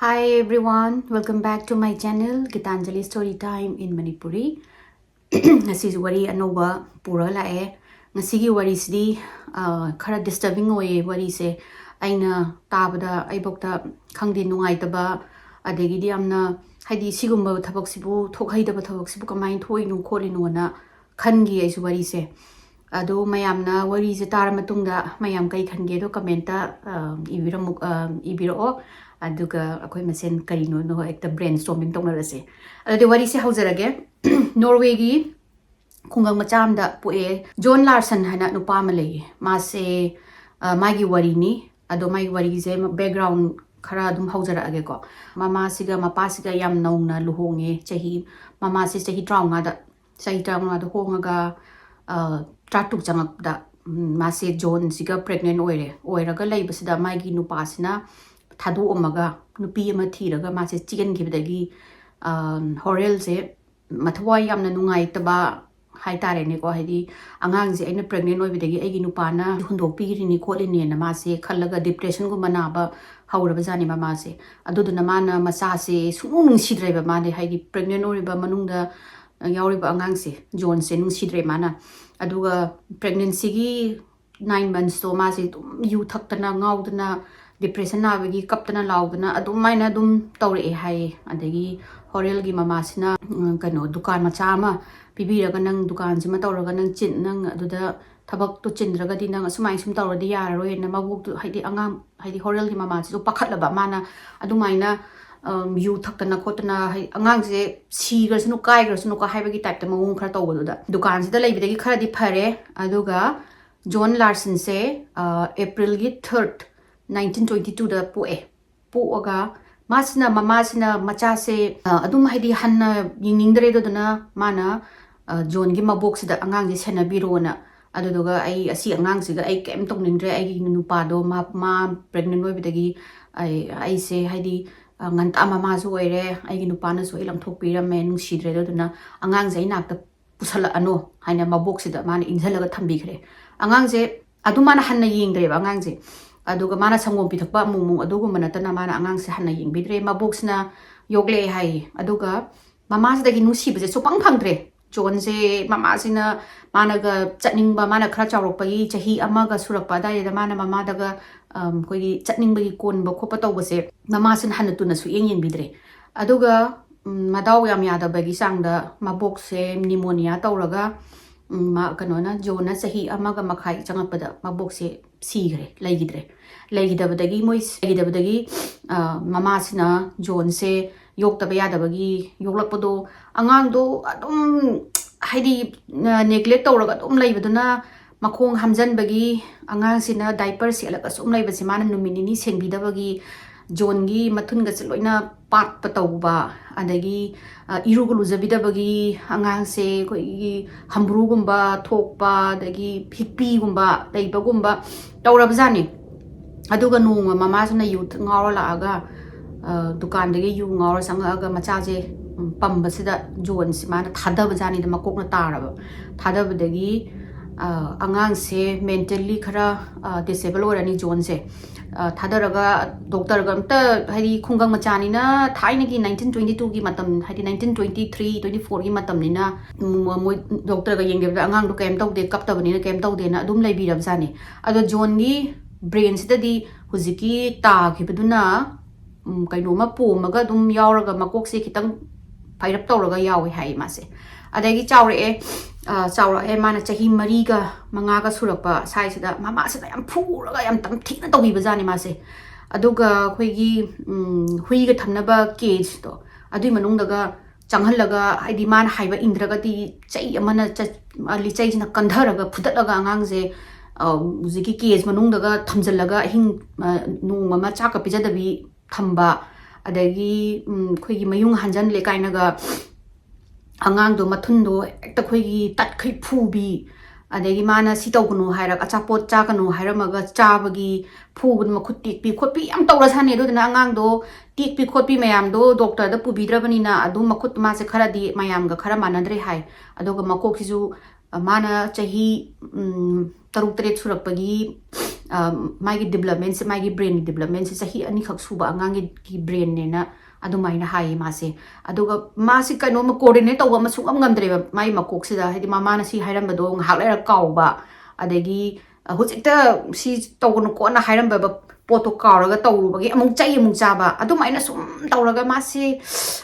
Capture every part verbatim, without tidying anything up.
Hi everyone, welcome back to my channel, Gitanjali Story Time in Manipuri. ꯉꯁꯤꯁꯨ ꯋꯥꯔꯤ ꯑꯅꯧꯕ ꯄꯨꯔꯒ ꯂꯥꯛꯑꯦ꯫ ꯉꯁꯤꯒꯤ ꯋꯥꯔꯤꯁꯤꯗꯤ, ꯑ, ꯈꯔ disturbing ꯑꯣꯏꯌꯦ ꯋꯥꯔꯤꯁꯦ꯫ ꯑꯩꯅ ꯇꯥꯕꯗ ꯑꯩꯕꯣꯛꯇ, ꯈꯪꯗꯦ, ꯅꯨꯡꯉꯥꯏꯇꯕ, ꯑꯗꯒꯤꯗꯤ ꯌꯥꯝꯅ, ꯍꯥꯏꯗꯤ, ꯁꯤꯒꯨꯝꯕ ꯊꯕꯛꯁꯤꯕꯨ, ꯊꯣꯛꯍꯩꯗꯕ ꯊꯕꯛꯁꯤꯕꯨ ꯀꯃꯥꯏꯅ ꯊꯣꯛꯏꯅꯣ ꯈꯣꯠꯂꯤꯅꯣꯅ ꯈꯟꯈꯤ ꯑꯩꯁꯨ ꯋꯥꯔꯤꯁꯦ꯫ ꯑꯗꯣ ꯃꯌꯥꯝꯅ ꯋꯥꯔꯤꯁꯦ ꯇꯥꯔ ꯃꯇꯨꯡꯗ ꯃꯌꯥꯝ ꯀꯩ ꯈꯟꯒꯦꯗꯣ comment-ꯇ, ꯑ, ꯏꯕꯤꯔꯝꯃꯨ-, ꯑ, ꯏꯕꯤꯔꯛꯑꯣ꯫ ꯑꯗꯨꯒ ꯑꯩꯈꯣꯏ ꯃꯁꯦꯟ ꯀꯔꯤꯅꯣꯗꯣ ꯍꯦꯛꯇ brainstorming ꯇꯧꯅꯔꯁꯦ꯫ ꯑꯗꯨꯗꯤ ꯋꯥꯔꯤꯁꯦ ꯍꯧꯖꯔꯒꯦ꯫ ꯅꯣꯔꯋꯦꯒꯤ ꯈꯨꯡꯒꯪ ꯃꯆꯥ ꯑꯃꯗ ꯄꯣꯛꯑꯦ꯫ ꯖꯣꯟ ꯂꯥꯔꯁꯟ ꯍꯥꯏꯅ ꯅꯨꯄꯥ ꯑꯃ ꯂꯩꯌꯦ꯫ ꯃꯥꯁꯦ, ꯑ, ꯃꯥꯒꯤ ꯋꯥꯔꯤꯅꯤ꯫ ꯑꯗꯣ ꯃꯥꯒꯤ ꯋꯥꯔꯤꯁꯦ background ꯈꯔ ꯑꯗꯨꯝ ꯍꯧꯖꯔꯛꯑꯒꯦꯀꯣ꯫ ꯃꯃꯥꯁꯤꯒ ꯃꯄꯥꯁꯤꯒ ꯌꯥꯝ ꯅꯧꯅ ꯂꯨꯍꯣꯡꯉꯦ꯫ ꯆꯍꯤ, ꯃꯃꯥꯁꯦ ꯆꯍꯤ ꯇꯔꯥꯃꯉꯥꯗ, ꯆꯍꯤ ꯇꯔꯥꯃꯉꯥꯗ ꯍꯣꯡꯉꯒ, ꯑ, ꯇꯔꯥꯇꯔꯨꯛ ꯆꯪꯉꯛꯄꯗ, ꯎꯝ, ꯃꯥꯁꯦ ꯖꯣꯟꯁꯤꯒ pregnant ꯑꯣꯏꯔꯦ꯫ ꯑꯣꯏꯔꯒ ꯂꯩꯕꯁꯤꯗ ꯃꯥꯒꯤ ꯅꯨꯄꯥꯁꯤꯅ ꯊꯥꯗꯣꯛꯑꯝꯃꯒ ꯅꯨꯄꯤ ꯑꯃ ꯊꯤꯔꯒ ꯃꯥꯁꯦ ꯆꯦꯟꯈꯤꯕꯗꯒꯤ, ꯑ, ꯍꯣꯔꯦꯜꯁꯦ ꯃꯊꯋꯥꯏ ꯌꯥꯝꯅ ꯅꯨꯡꯉꯥꯏꯇꯕ ꯍꯥꯏꯇꯥꯔꯦꯅꯦꯀꯣ꯫ ꯍꯥꯏꯗꯤ, ꯑꯉꯥꯡꯁꯦ ꯑꯩꯅ pregnant ꯑꯣꯏꯕꯗꯒꯤ ꯑꯩꯒꯤ ꯅꯨꯄꯥꯅ ꯍꯨꯟꯗꯣꯛꯄꯤꯈ꯭ꯔꯤꯅꯤ ꯈꯣꯠꯂꯤꯅꯦꯅ ꯃꯥꯁꯦ ꯈꯜꯂꯒ depression-ꯒꯨꯝꯕ ꯅꯥꯕ ꯍꯧꯔꯕꯖꯥꯠꯅꯤ ꯃꯃꯥꯁꯦ꯫ ꯑꯗꯨꯗꯨꯅ ꯃꯥꯅ ꯃꯆꯥꯁꯦ ꯁꯨꯡꯅꯨꯡ ꯅꯨꯡꯁꯤꯗ꯭ꯔꯦꯕ꯫ ꯃꯥꯗꯤ, ꯍꯥꯏꯗꯤ, pregnant ꯑꯣꯏꯔꯤꯕ ꯃꯅꯨꯡꯗ ꯌꯥꯎꯔꯤꯕ ꯑꯉꯥꯡꯁꯦ, ꯖꯣꯟꯁꯦ, ꯅꯨꯡꯁꯤꯗ꯭ꯔꯦ ꯃꯥꯅ꯫ ꯑꯗꯨꯒ pregnancy-ꯒꯤ nine months-ꯇꯣ ꯃꯥꯁꯦ ꯑꯗꯨꯝ ꯌꯨ ꯊꯛꯇꯅ, ꯉꯥꯎꯗꯅ, depression ꯅꯥꯕꯒꯤ ꯀꯞꯇꯅ ꯂꯥꯎꯗꯅ ꯑꯗꯨꯃꯥꯏꯅ ꯑꯗꯨꯝ ꯇꯧꯔꯛꯑꯦ ꯍꯥꯏꯌꯦ꯫ ꯑꯗꯒꯤ ꯍꯣꯔꯦꯜꯒꯤ ꯃꯃꯥꯁꯤꯅ, ꯎꯝ, ꯀꯩꯅꯣ, ꯗꯨꯀꯥꯟ ꯃꯆꯥ ꯑꯃ ꯄꯤꯕꯤꯔꯒ, "ꯅꯪ ꯗꯨꯀꯥꯟꯁꯤꯃ ꯇꯧꯔꯒ ꯅꯪ ꯆꯤꯟ-, ꯅꯪ ꯑꯗꯨꯗ ꯊꯕꯛꯇꯣ ꯆꯤꯟꯗ꯭ꯔꯒꯗꯤ ꯅꯪ ꯑꯁꯨꯃꯥꯏꯅ ꯁꯨꯝ ꯇꯧꯔꯗꯤ ꯌꯥꯔꯔꯣꯏꯅ" ꯃꯕꯣꯛꯇꯨ, ꯍꯥꯏꯗꯤ, ꯑꯉꯥꯡ, ꯍꯥꯏꯗꯤ, ꯍꯣꯔꯦꯜꯒꯤ ꯃꯃꯥꯁꯤꯁꯨ ꯄꯥꯈꯠꯂꯕ꯫ ꯃꯥꯅ ꯑꯗꯨꯃꯥꯏꯅ, ꯎꯝ, ꯌꯨ ꯊꯛꯇꯅ ꯈꯣꯠꯇꯅ, ꯍꯥꯏꯗꯤ, "ꯑꯉꯥꯡꯁꯦ ꯁꯤꯈ꯭ꯔꯁꯅꯨ, ꯀꯥꯏꯈ꯭ꯔꯁꯅꯨꯀꯣ" ꯍꯥꯏꯕꯒꯤ type-ꯇ ꯃꯑꯣꯡ ꯈꯔ ꯇꯧꯕꯗꯨꯗ, ꯗꯨꯀꯥꯟꯁꯤꯗ ꯂꯩꯕꯗꯒꯤ ꯈꯔꯗꯤ ꯐꯔꯦ꯫ ꯑꯗꯨꯒ ꯖꯣꯟ ꯂꯥꯔꯁꯟꯁꯦ, ꯑ, April-ꯒꯤ third, nineteen twenty two-ꯗ ꯄꯣꯛꯑꯦ꯫ ꯄꯣꯛꯑꯒ ꯃꯥꯁꯤꯅ, ꯃꯃꯥꯁꯤꯅ ꯃꯆꯥꯁꯦ, ꯑ, ꯑꯗꯨꯝ, ꯍꯥꯏꯗꯤ, ꯍꯟꯅ ꯌꯦꯡꯅꯤꯡꯗ꯭ꯔꯦ꯫ ꯑꯗꯨꯗꯨꯅ ꯃꯥꯅ, ꯑ, ꯖꯣꯟꯒꯤ ꯃꯕꯣꯛꯁꯤꯗ "ꯑꯉꯥꯡꯁꯦ ꯁꯦꯟꯅꯕꯤꯔꯣꯅ", ꯑꯗꯨꯗꯨꯒ "ꯑꯩ ꯑꯁꯤ ꯑꯉꯥꯡꯁꯤꯒ ꯑꯩ ꯀꯩꯝ ꯇꯧꯅꯤꯡꯗ꯭ꯔꯦ꯫ ꯑꯩꯒꯤ ꯅꯨꯄꯥꯗꯣ ꯃꯥ, ꯃꯥ pregnant ꯑꯣꯏꯕꯗꯒꯤ ꯑꯩ, ꯑꯩꯁꯦ, ꯍꯥꯏꯗꯤ, ꯑ, ꯉꯟꯇꯥ ꯃꯃꯥꯁꯨ ꯑꯣꯏꯔꯦ, ꯑꯩꯒꯤ ꯅꯨꯄꯥꯅꯁꯨ ꯑꯩ ꯂꯪꯊꯣꯛꯄꯤꯔꯝꯃꯦ, ꯅꯨꯡꯁꯤꯗ꯭ꯔꯦ꯫ ꯑꯗꯨꯗꯨꯅ ꯑꯉꯥꯡꯁꯦ ꯑꯩ ꯅꯥꯛꯇ ꯄꯨꯁꯜꯂꯛꯑꯅꯣ" ꯍꯥꯏꯅ ꯃꯕꯣꯛꯁꯤꯗ ꯃꯥꯅ ꯏꯟꯁꯤꯜꯂꯒ ꯊꯝꯕꯤꯈ꯭ꯔꯦ꯫ ꯑꯉꯥꯡꯁꯦ ꯑꯗꯨꯝ ꯃꯥꯅ ꯍꯟꯅ ꯌꯦꯡꯗ꯭ꯔꯦꯕ ꯑꯉꯥꯡꯁꯦ꯫ ꯑꯗꯨꯒ ꯃꯥꯅ ꯁꯪꯒꯣꯝ ꯄꯤꯊꯛꯄ ꯑꯃꯨꯛ ꯑꯃꯨꯛ ꯑꯗꯨꯒꯨꯝꯕ ꯅꯠꯇꯅ ꯃꯥꯅ ꯑꯉꯥꯡꯁꯦ ꯍꯟꯅ ꯌꯦꯡꯕꯤꯗ꯭ꯔꯦ꯫ ꯃꯕꯣꯛꯁꯤꯅ ꯌꯣꯛꯂꯛꯑꯦ ꯍꯥꯏꯌꯦ꯫ ꯑꯗꯨꯒ ꯃꯃꯥꯁꯤꯗꯒꯤ ꯅꯨꯡꯁꯤꯕꯁꯦ ꯁꯨꯛꯐꯪ ꯐꯪꯗ꯭ꯔꯦ꯫ ꯖꯣꯟꯁꯦ ꯃꯃꯥꯁꯤꯅ, ꯃꯥꯅꯒ ꯆꯠꯅꯤꯡꯕ, ꯃꯥꯅ ꯈꯔ ꯆꯥꯎꯔꯛꯄꯒꯤ ꯆꯍꯤ ꯑꯃꯒ ꯁꯨꯔꯛꯄ ꯑꯗꯥꯏꯗ ꯃꯥꯅ ꯃꯃꯥꯗꯒ, ꯑꯝ, ꯑꯩꯈꯣꯏꯒꯤ ꯆꯠꯅꯤꯡꯕꯒꯤ ꯀꯣꯟꯕ ꯈꯣꯠꯄ ꯇꯧꯕꯁꯦ ꯃꯃꯥꯁꯤꯅ ꯍꯟꯅ ꯇꯨꯅ ꯁꯨꯛꯌꯦꯡ ꯌꯦꯡꯕꯤꯗ꯭ꯔꯦ꯫ ꯑꯗꯨꯒ, ꯎꯝ, ꯃꯗꯥꯎ ꯌꯥꯝ ꯌꯥꯗꯕꯒꯤ ꯆꯥꯡꯗ ꯃꯕꯣꯛꯁꯦ pneumonia ꯇꯧꯔꯒ, ꯎꯝ, ꯃꯥ, ꯀꯩꯅꯣꯅ, ꯖꯣꯟꯅ ꯆꯍꯤ ꯑꯃꯒ ꯃꯈꯥꯏ ꯆꯪꯉꯛꯄꯗ ꯃꯕꯣꯛꯁꯦ ꯁꯤꯈ꯭ꯔꯦ, ꯂꯩꯈꯤꯗ꯭ꯔꯦ꯫ ꯂꯩꯈꯤꯗꯕꯗꯒꯤ ꯃꯣꯏ, ꯂꯩꯈꯤꯗꯕꯗꯒꯤ, ꯑ, ꯃꯃꯥꯁꯤꯅ ꯖꯣꯟꯁꯦ ꯌꯣꯛꯇꯕ ꯌꯥꯗꯕꯒꯤ ꯌꯣꯛꯂꯛꯄꯗꯣ, ꯑꯉꯥꯡꯗꯣ ꯑꯗꯨꯝ, ꯍꯥꯏꯗꯤ, neglect ꯇꯧꯔꯒ ꯑꯗꯨꯝ ꯂꯩꯕꯗꯨꯅ ꯃꯈꯣꯡ ꯍꯥꯝꯖꯟꯕꯒꯤ, ꯑꯉꯥꯡꯁꯤꯅ diaper ꯁꯦꯠꯂꯒ ꯁꯨꯝ ꯂꯩꯕꯁꯦ ꯃꯥꯅ ꯅꯨꯃꯤꯠ ꯅꯤꯅꯤ ꯁꯦꯡꯕꯤꯗꯕꯒꯤ, ꯖꯣꯟꯒꯤ ꯃꯊꯨꯟꯒꯁꯦ ꯂꯣꯏꯅ ꯄꯥꯠꯄ ꯇꯧꯕ, ꯑꯗꯒꯤ, ꯑ, ꯏꯔꯨꯒ ꯂꯨꯖꯕꯤꯗꯕꯒꯤ ꯑꯉꯥꯡꯁꯦ ꯑꯩꯈꯣꯏꯒꯤ ꯍꯝꯕ꯭ꯔꯨꯒꯨꯝꯕ ꯊꯣꯛꯄ, ꯑꯗꯒꯤ ꯍꯤꯛꯄꯤꯒꯨꯝꯕ ꯂꯩꯕꯒꯨꯝꯕ ꯇꯧꯔꯕꯖꯥꯠꯅꯤ꯫ ꯑꯗꯨꯒ ꯅꯣꯡꯃ ꯃꯃꯥꯁꯤꯅ ꯌꯨ ꯊꯛ-, ꯉꯥꯎꯔ ꯂꯥꯛꯑꯒ, ꯑ, ꯗꯨꯀꯥꯟꯗꯒꯤ ꯌꯨ ꯉꯥꯎꯔ ꯆꯪꯉꯛꯑꯒ ꯃꯆꯥꯁꯦ, ꯎꯝ, ꯄꯝꯕꯁꯤꯗ ꯖꯣꯟꯁꯦ ꯃꯥꯅ ꯊꯥꯗꯕꯖꯥꯠꯅꯤꯗ, ꯃꯀꯣꯛꯅ ꯇꯥꯔꯕ꯫ ꯊꯥꯗꯕꯗꯒꯤ, ꯑ, ꯑꯉꯥꯡꯁꯦ mentally ꯈꯔ, ꯑ, disable ꯑꯣꯏꯔꯅꯤ ꯖꯣꯟꯁꯦ꯫ ꯑ, ꯊꯥꯗꯔꯒ ꯗꯣꯛꯇꯔꯒ ꯑꯝꯇ, ꯍꯥꯏꯗꯤ ꯈꯨꯡꯒꯪ ꯃꯆꯥꯅꯤꯅ, ꯊꯥꯏꯅꯒꯤ nineteen twenty twoꯒꯤ ꯃꯇꯝ, ꯍꯥꯏꯗꯤ nineteen twenty three twenty fourꯒꯤ ꯃꯇꯝꯅꯤꯅ, ꯎꯝ, ꯃꯣꯏ ꯗꯣꯛꯇꯔꯒ ꯌꯦꯡꯕꯗ ꯑꯉꯥꯡꯗꯣ ꯀꯩꯝ ꯇꯧꯗꯦ, ꯀꯞꯇꯕꯅꯤꯅ ꯀꯩꯝ ꯇꯧꯗꯦꯅ ꯑꯗꯨꯝ ꯂꯩꯕꯤꯔꯕꯖꯥꯠꯅꯤ꯫ ꯑꯗꯣ ꯖꯣꯟꯒꯤ brainꯁꯤꯗꯗꯤ ꯍꯧꯖꯤꯛꯀꯤ ꯇꯥꯈꯤꯕꯗꯨꯅ, ꯎꯝ, ꯀꯩꯅꯣꯝꯃ ꯄꯣꯝꯃꯒ ꯑꯗꯨꯝ ꯌꯥꯎꯔꯒ ꯃꯀꯣꯛꯁꯦ ꯈꯤꯇꯪ ꯐꯩꯔꯞ ꯇꯧꯔꯒ ꯌꯥꯎꯋꯦ ꯍꯥꯏꯌꯦ ꯃꯥꯁꯦ꯫ ꯑꯗꯒꯤ ꯆꯥꯎꯔꯛꯑꯦ, ꯑ, ꯆꯥꯎꯔꯛꯑꯦ, ꯃꯥꯅ ꯆꯍꯤ ꯃꯔꯤꯒ ꯃꯉꯥꯒ ꯁꯨꯔꯛꯄ ꯁ꯭ꯋꯥꯏꯁꯤꯗ ꯃꯃꯥꯁꯤꯅ ꯌꯥꯝ ꯐꯨꯔꯒ ꯌꯥꯝ ꯇꯝꯊꯤꯅ ꯇꯧꯕꯤꯕꯖꯥꯠꯅꯤ ꯃꯥꯁꯦ꯫ ꯑꯗꯨꯒ ꯑꯩꯈꯣꯏꯒꯤ, ꯎꯝ, ꯍꯨꯏꯒ ꯊꯝꯅꯕ cageꯇꯣ, ꯑꯗꯨꯏ ꯃꯅꯨꯡꯗꯒ ꯆꯪꯍꯜꯂꯒ, ꯍꯥꯏꯗꯤ ꯃꯥꯅ ꯍꯥꯏꯕ ꯏꯟꯗ꯭ꯔꯒꯗꯤ ꯆꯩ ꯑꯃꯅ ꯆꯠ-, ꯑ, ꯂꯤꯆꯩꯁꯤꯅ ꯀꯟꯊꯔꯒ ꯐꯨꯗꯠꯂꯒ ꯑꯉꯥꯡꯁꯦ, ꯑ, ꯍꯧꯖꯤꯛꯀꯤ cage ꯃꯅꯨꯡꯗꯒ ꯊꯝꯖꯤꯜꯂꯒ ꯑꯍꯤꯡ, ꯑ, ꯅꯣꯡꯃ ꯑꯃ ꯆꯥꯛꯀ ꯄꯤꯖꯗꯕꯤ ꯊꯝꯕ, ꯑꯗꯒꯤ, ꯎꯝ, ꯑꯩꯈꯣꯏꯒꯤ ꯃꯌꯨꯡ ꯍꯟꯖꯟꯂꯦ ꯀꯥꯏꯅꯒ ꯑꯉꯥꯡꯗꯣ ꯃꯊꯨꯟꯗꯣ ꯍꯦꯛꯇ ꯑꯩꯈꯣꯏꯒꯤ ꯇꯠꯈꯩ ꯐꯨꯕꯤ, ꯑꯗꯒꯤ ꯃꯥꯅ ꯁꯤ ꯇꯧꯒꯅꯨ ꯍꯥꯏꯔꯒ, ꯑꯆꯥꯄꯣꯠ ꯆꯥꯒꯅꯨ ꯍꯥꯏꯔꯝꯃꯒ ꯆꯥꯕꯒꯤ, ꯐꯨꯕꯗ ꯃꯈꯨꯠ ꯇꯦꯛꯄꯤ ꯈꯣꯠꯄꯤ ꯌꯥꯝ ꯇꯧꯔꯖꯥꯠꯅꯤ꯫ ꯑꯗꯨꯗꯨꯅ ꯑꯉꯥꯡꯗꯣ ꯇꯦꯛꯄꯤ ꯈꯣꯠꯄꯤ ꯃꯌꯥꯝꯗꯣ ꯗꯣꯛꯇꯔꯗ ꯄꯨꯕꯤꯗ꯭ꯔꯕꯅꯤꯅ ꯑꯗꯨꯝ ꯃꯈꯨꯠ ꯃꯥꯁꯦ ꯈꯔꯗꯤ ꯃꯌꯥꯝꯒ ꯈꯔ ꯃꯥꯟꯅꯗ꯭ꯔꯦ ꯍꯥꯏ꯫ ꯑꯗꯨꯒ ꯃꯀꯣꯛꯁꯤꯁꯨ, ꯑ, ꯃꯥꯅ ꯆꯍꯤ, ꯎꯝ, ꯇꯔꯨꯛ ꯇꯔꯦꯠ ꯁꯨꯔꯛꯄꯒꯤ ꯃꯥꯒꯤ ꯗꯤꯕꯂꯞꯃꯦꯟꯁꯦ, ꯃꯥꯒꯤ ꯕ꯭ꯔꯦꯟꯒꯤ ꯗꯤꯕꯂꯞꯃꯦꯟꯁꯦ ꯆꯍꯤ ꯑꯅꯤꯈꯛ ꯁꯨꯕ ꯑꯉꯥꯡꯒꯤ ꯕ꯭ꯔꯦꯟꯅꯦꯅ ꯑꯗꯨꯃꯥꯏꯅ ꯍꯥꯏꯌꯦ ꯃꯥꯁꯦ꯫ ꯑꯗꯨꯒ ꯃꯥꯁꯤ ꯀꯩꯅꯣꯝꯃ ꯀꯣꯑꯣꯔꯗꯤꯅꯦꯠ ꯇꯧꯕ ꯑꯃ ꯁꯨꯡꯉꯝ ꯉꯝꯗ꯭ꯔꯦꯕ ꯃꯥꯏ ꯃꯀꯣꯛꯁꯤꯗ꯫ ꯍꯥꯏꯗꯤ ꯃꯃꯥꯅ ꯁꯤ ꯍꯥꯏꯔꯝꯕꯗꯣ ꯉꯥꯏꯍꯥꯛ ꯂꯩꯔꯒ ꯀꯥꯎꯕ, ꯑꯗꯒꯤ ꯍꯧꯖꯤꯛꯇ ꯁꯤ ꯇꯧꯒꯅꯨꯀꯣꯅ ꯍꯥꯏꯔꯝꯕ ꯄꯣꯠꯇꯣ ꯀꯥꯎꯔꯒ ꯇꯧꯔꯨꯕꯒꯤ ꯑꯃꯨꯛ ꯆꯩ ꯑꯃꯨꯛ ꯆꯥꯕ, ꯑꯗꯨꯃꯥꯏꯅ ꯁꯨꯝ ꯇꯧꯔꯒ ꯃꯥꯁꯦ,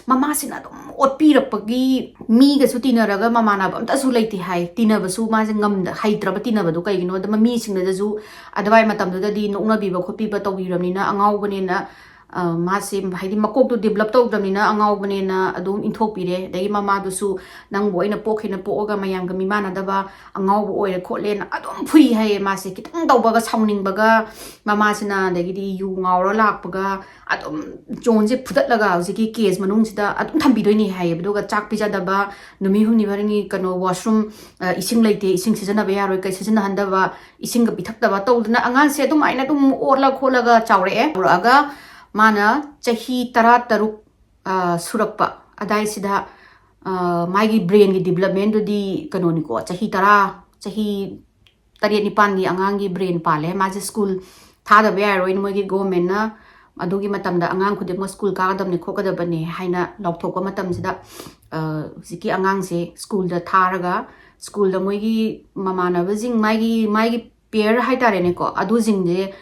ꯃꯃꯥꯁꯤꯅ ꯑꯗꯨꯝ ꯑꯣꯠꯄꯤꯔꯛꯄꯒꯤ, ꯃꯤꯒꯁꯨ ꯇꯤꯟꯅꯔꯒ ꯃꯃꯥꯟꯅꯕ ꯑꯝꯇꯁꯨ ꯂꯩꯇꯦ ꯍꯥꯏ꯫ ꯇꯤꯟꯅꯕꯁꯨ ꯃꯥꯁꯦ ꯉꯝꯗ, ꯍꯩꯇ꯭ꯔꯕ ꯇꯤꯟꯅꯕꯗꯣ꯫ ꯀꯩꯒꯤꯅꯣꯗ ꯃꯤꯁꯤꯡꯗꯁꯨ ꯑꯗꯨꯋꯥꯏ ꯃꯇꯝꯗꯨꯗꯗꯤ ꯅꯣꯛꯅꯕꯤꯕ ꯈꯣꯠꯄꯤꯕ ꯇꯧꯕꯤꯔꯕꯅꯤꯅ ꯑꯉꯥꯎꯕꯅꯦꯅ, ꯑ, ꯃꯥꯁꯦ ꯍꯥꯏꯗꯤ ꯃꯀꯣꯛꯇꯣ ꯗꯤꯕꯂꯞ ꯇꯧꯗ꯭ꯔꯕꯅꯤꯅ ꯑꯉꯥꯎꯕꯅꯦꯅ ꯑꯗꯨꯝ ꯏꯟꯊꯣꯛꯄꯤꯔꯦ꯫ ꯑꯗꯒꯤ ꯃꯃꯥꯗꯨꯁꯨ ꯅꯪꯕꯨ ꯑꯩꯅ ꯄꯣꯛꯈꯤꯅ ꯄꯣꯛꯑꯒ ꯃꯌꯥꯝꯒ ꯃꯤꯃꯥꯟꯅꯗꯕ ꯑꯉꯥꯎꯕ ꯑꯣꯏꯔꯦ ꯈꯣꯠꯂꯦꯅ ꯑꯗꯨꯝ ꯐꯨꯏ ꯍꯥꯏꯌꯦ꯫ ꯃꯥꯁꯦ ꯈꯤꯇꯪ ꯇꯧꯕꯒ ꯁꯥꯎꯅꯤꯡꯕꯒ ꯃꯃꯥꯁꯤꯅ, ꯑꯗꯒꯤꯗꯤ ꯌꯨ ꯉꯥꯎꯔ ꯂꯥꯛꯄꯒ ꯑꯗꯨꯝ ꯖꯣꯟꯁꯦ ꯐꯨꯗꯠꯂꯒ ꯍꯧꯖꯤꯛꯀꯤ ꯀꯦꯖ ꯃꯅꯨꯡꯁꯤꯗ ꯑꯗꯨꯝ ꯊꯝꯕꯤꯗꯣꯏꯅꯤ ꯍꯥꯏꯌꯦꯕ꯫ ꯑꯗꯨꯒ ꯆꯥꯛ ꯄꯤꯖꯗꯕ, ꯅꯨꯃꯤꯠ ꯍꯨꯝꯅꯤ ꯃꯔꯤꯅꯤ ꯀꯩꯅꯣ ꯋꯥꯁꯔꯨꯝ, ꯑ, ꯏꯁꯤꯡ ꯂꯩꯇꯦ, ꯏꯁꯤꯡ ꯁꯤꯖꯤꯟꯅꯕ ꯌꯥꯔꯣꯏ, ꯀꯩ ꯁꯤꯖꯤꯟꯅꯍꯟꯗꯕ, ꯏꯁꯤꯡꯒ ꯄꯤꯊꯛꯇꯕ ꯇꯧꯗꯅ ꯑꯉꯥꯡꯁꯦ ꯑꯗꯨꯃꯥꯏꯅ ꯑꯗꯨꯝ ꯑꯣꯠꯂ ꯈꯣꯠꯂꯒ ꯆꯥꯎꯔꯛꯑꯦ꯫ ꯆꯥꯎꯔꯛꯑꯒ ꯃꯥꯅ ꯆꯍꯤ ꯇꯔꯥꯇꯔꯨꯛ, ꯑ, ꯁꯨꯔꯛꯄ ꯑꯗꯥꯏꯁꯤꯗ, ꯑ, ꯃꯥꯒꯤ ꯕ꯭ꯔꯦꯟꯒꯤ ꯗꯤꯕꯂꯞꯃꯦꯟꯗꯨꯗꯤ ꯀꯩꯅꯣꯅꯤꯀꯣ, ꯆꯍꯤ ꯇꯔꯥ, ꯆꯍꯤ ꯇꯔꯦꯠ ꯅꯤꯄꯥꯟꯒꯤ ꯑꯉꯥꯡꯒꯤ ꯕ꯭ꯔꯦꯟ ꯄꯥꯜꯂꯦ꯫ ꯃꯥꯁꯦ ꯁ꯭ꯀꯨꯜ ꯊꯥꯗꯕ ꯌꯥꯔꯣꯏꯅ ꯃꯣꯏꯒꯤ ꯒꯣꯔꯃꯦꯟꯅ ꯑꯗꯨꯒꯤ ꯃꯇꯝꯗ ꯑꯉꯥꯡ ꯈꯨꯗꯤꯡꯃꯛ ꯁ꯭ꯀꯨꯜ ꯀꯥꯒꯗꯕꯅꯤ ꯈꯣꯠꯀꯗꯕꯅꯤ ꯍꯥꯏꯅ ꯂꯥꯎꯊꯣꯛꯄ ꯃꯇꯝꯁꯤꯗ, ꯑ, ꯍꯧꯖꯤꯛꯀꯤ ꯑꯉꯥꯡꯁꯦ ꯁ꯭ꯀꯨꯜꯗ ꯊꯥꯔꯒ ꯁ꯭ꯀꯨꯜꯗ ꯃꯣꯏꯒꯤ ꯃꯃꯥꯟꯅꯕꯁꯤꯡ, ꯃꯥꯒꯤ, ꯃꯥꯒꯤ ꯄꯤꯌꯔ ꯍꯥꯏꯇꯥꯔꯦꯅꯦꯀꯣ, ꯑꯗꯨꯁꯤꯡꯁꯦ,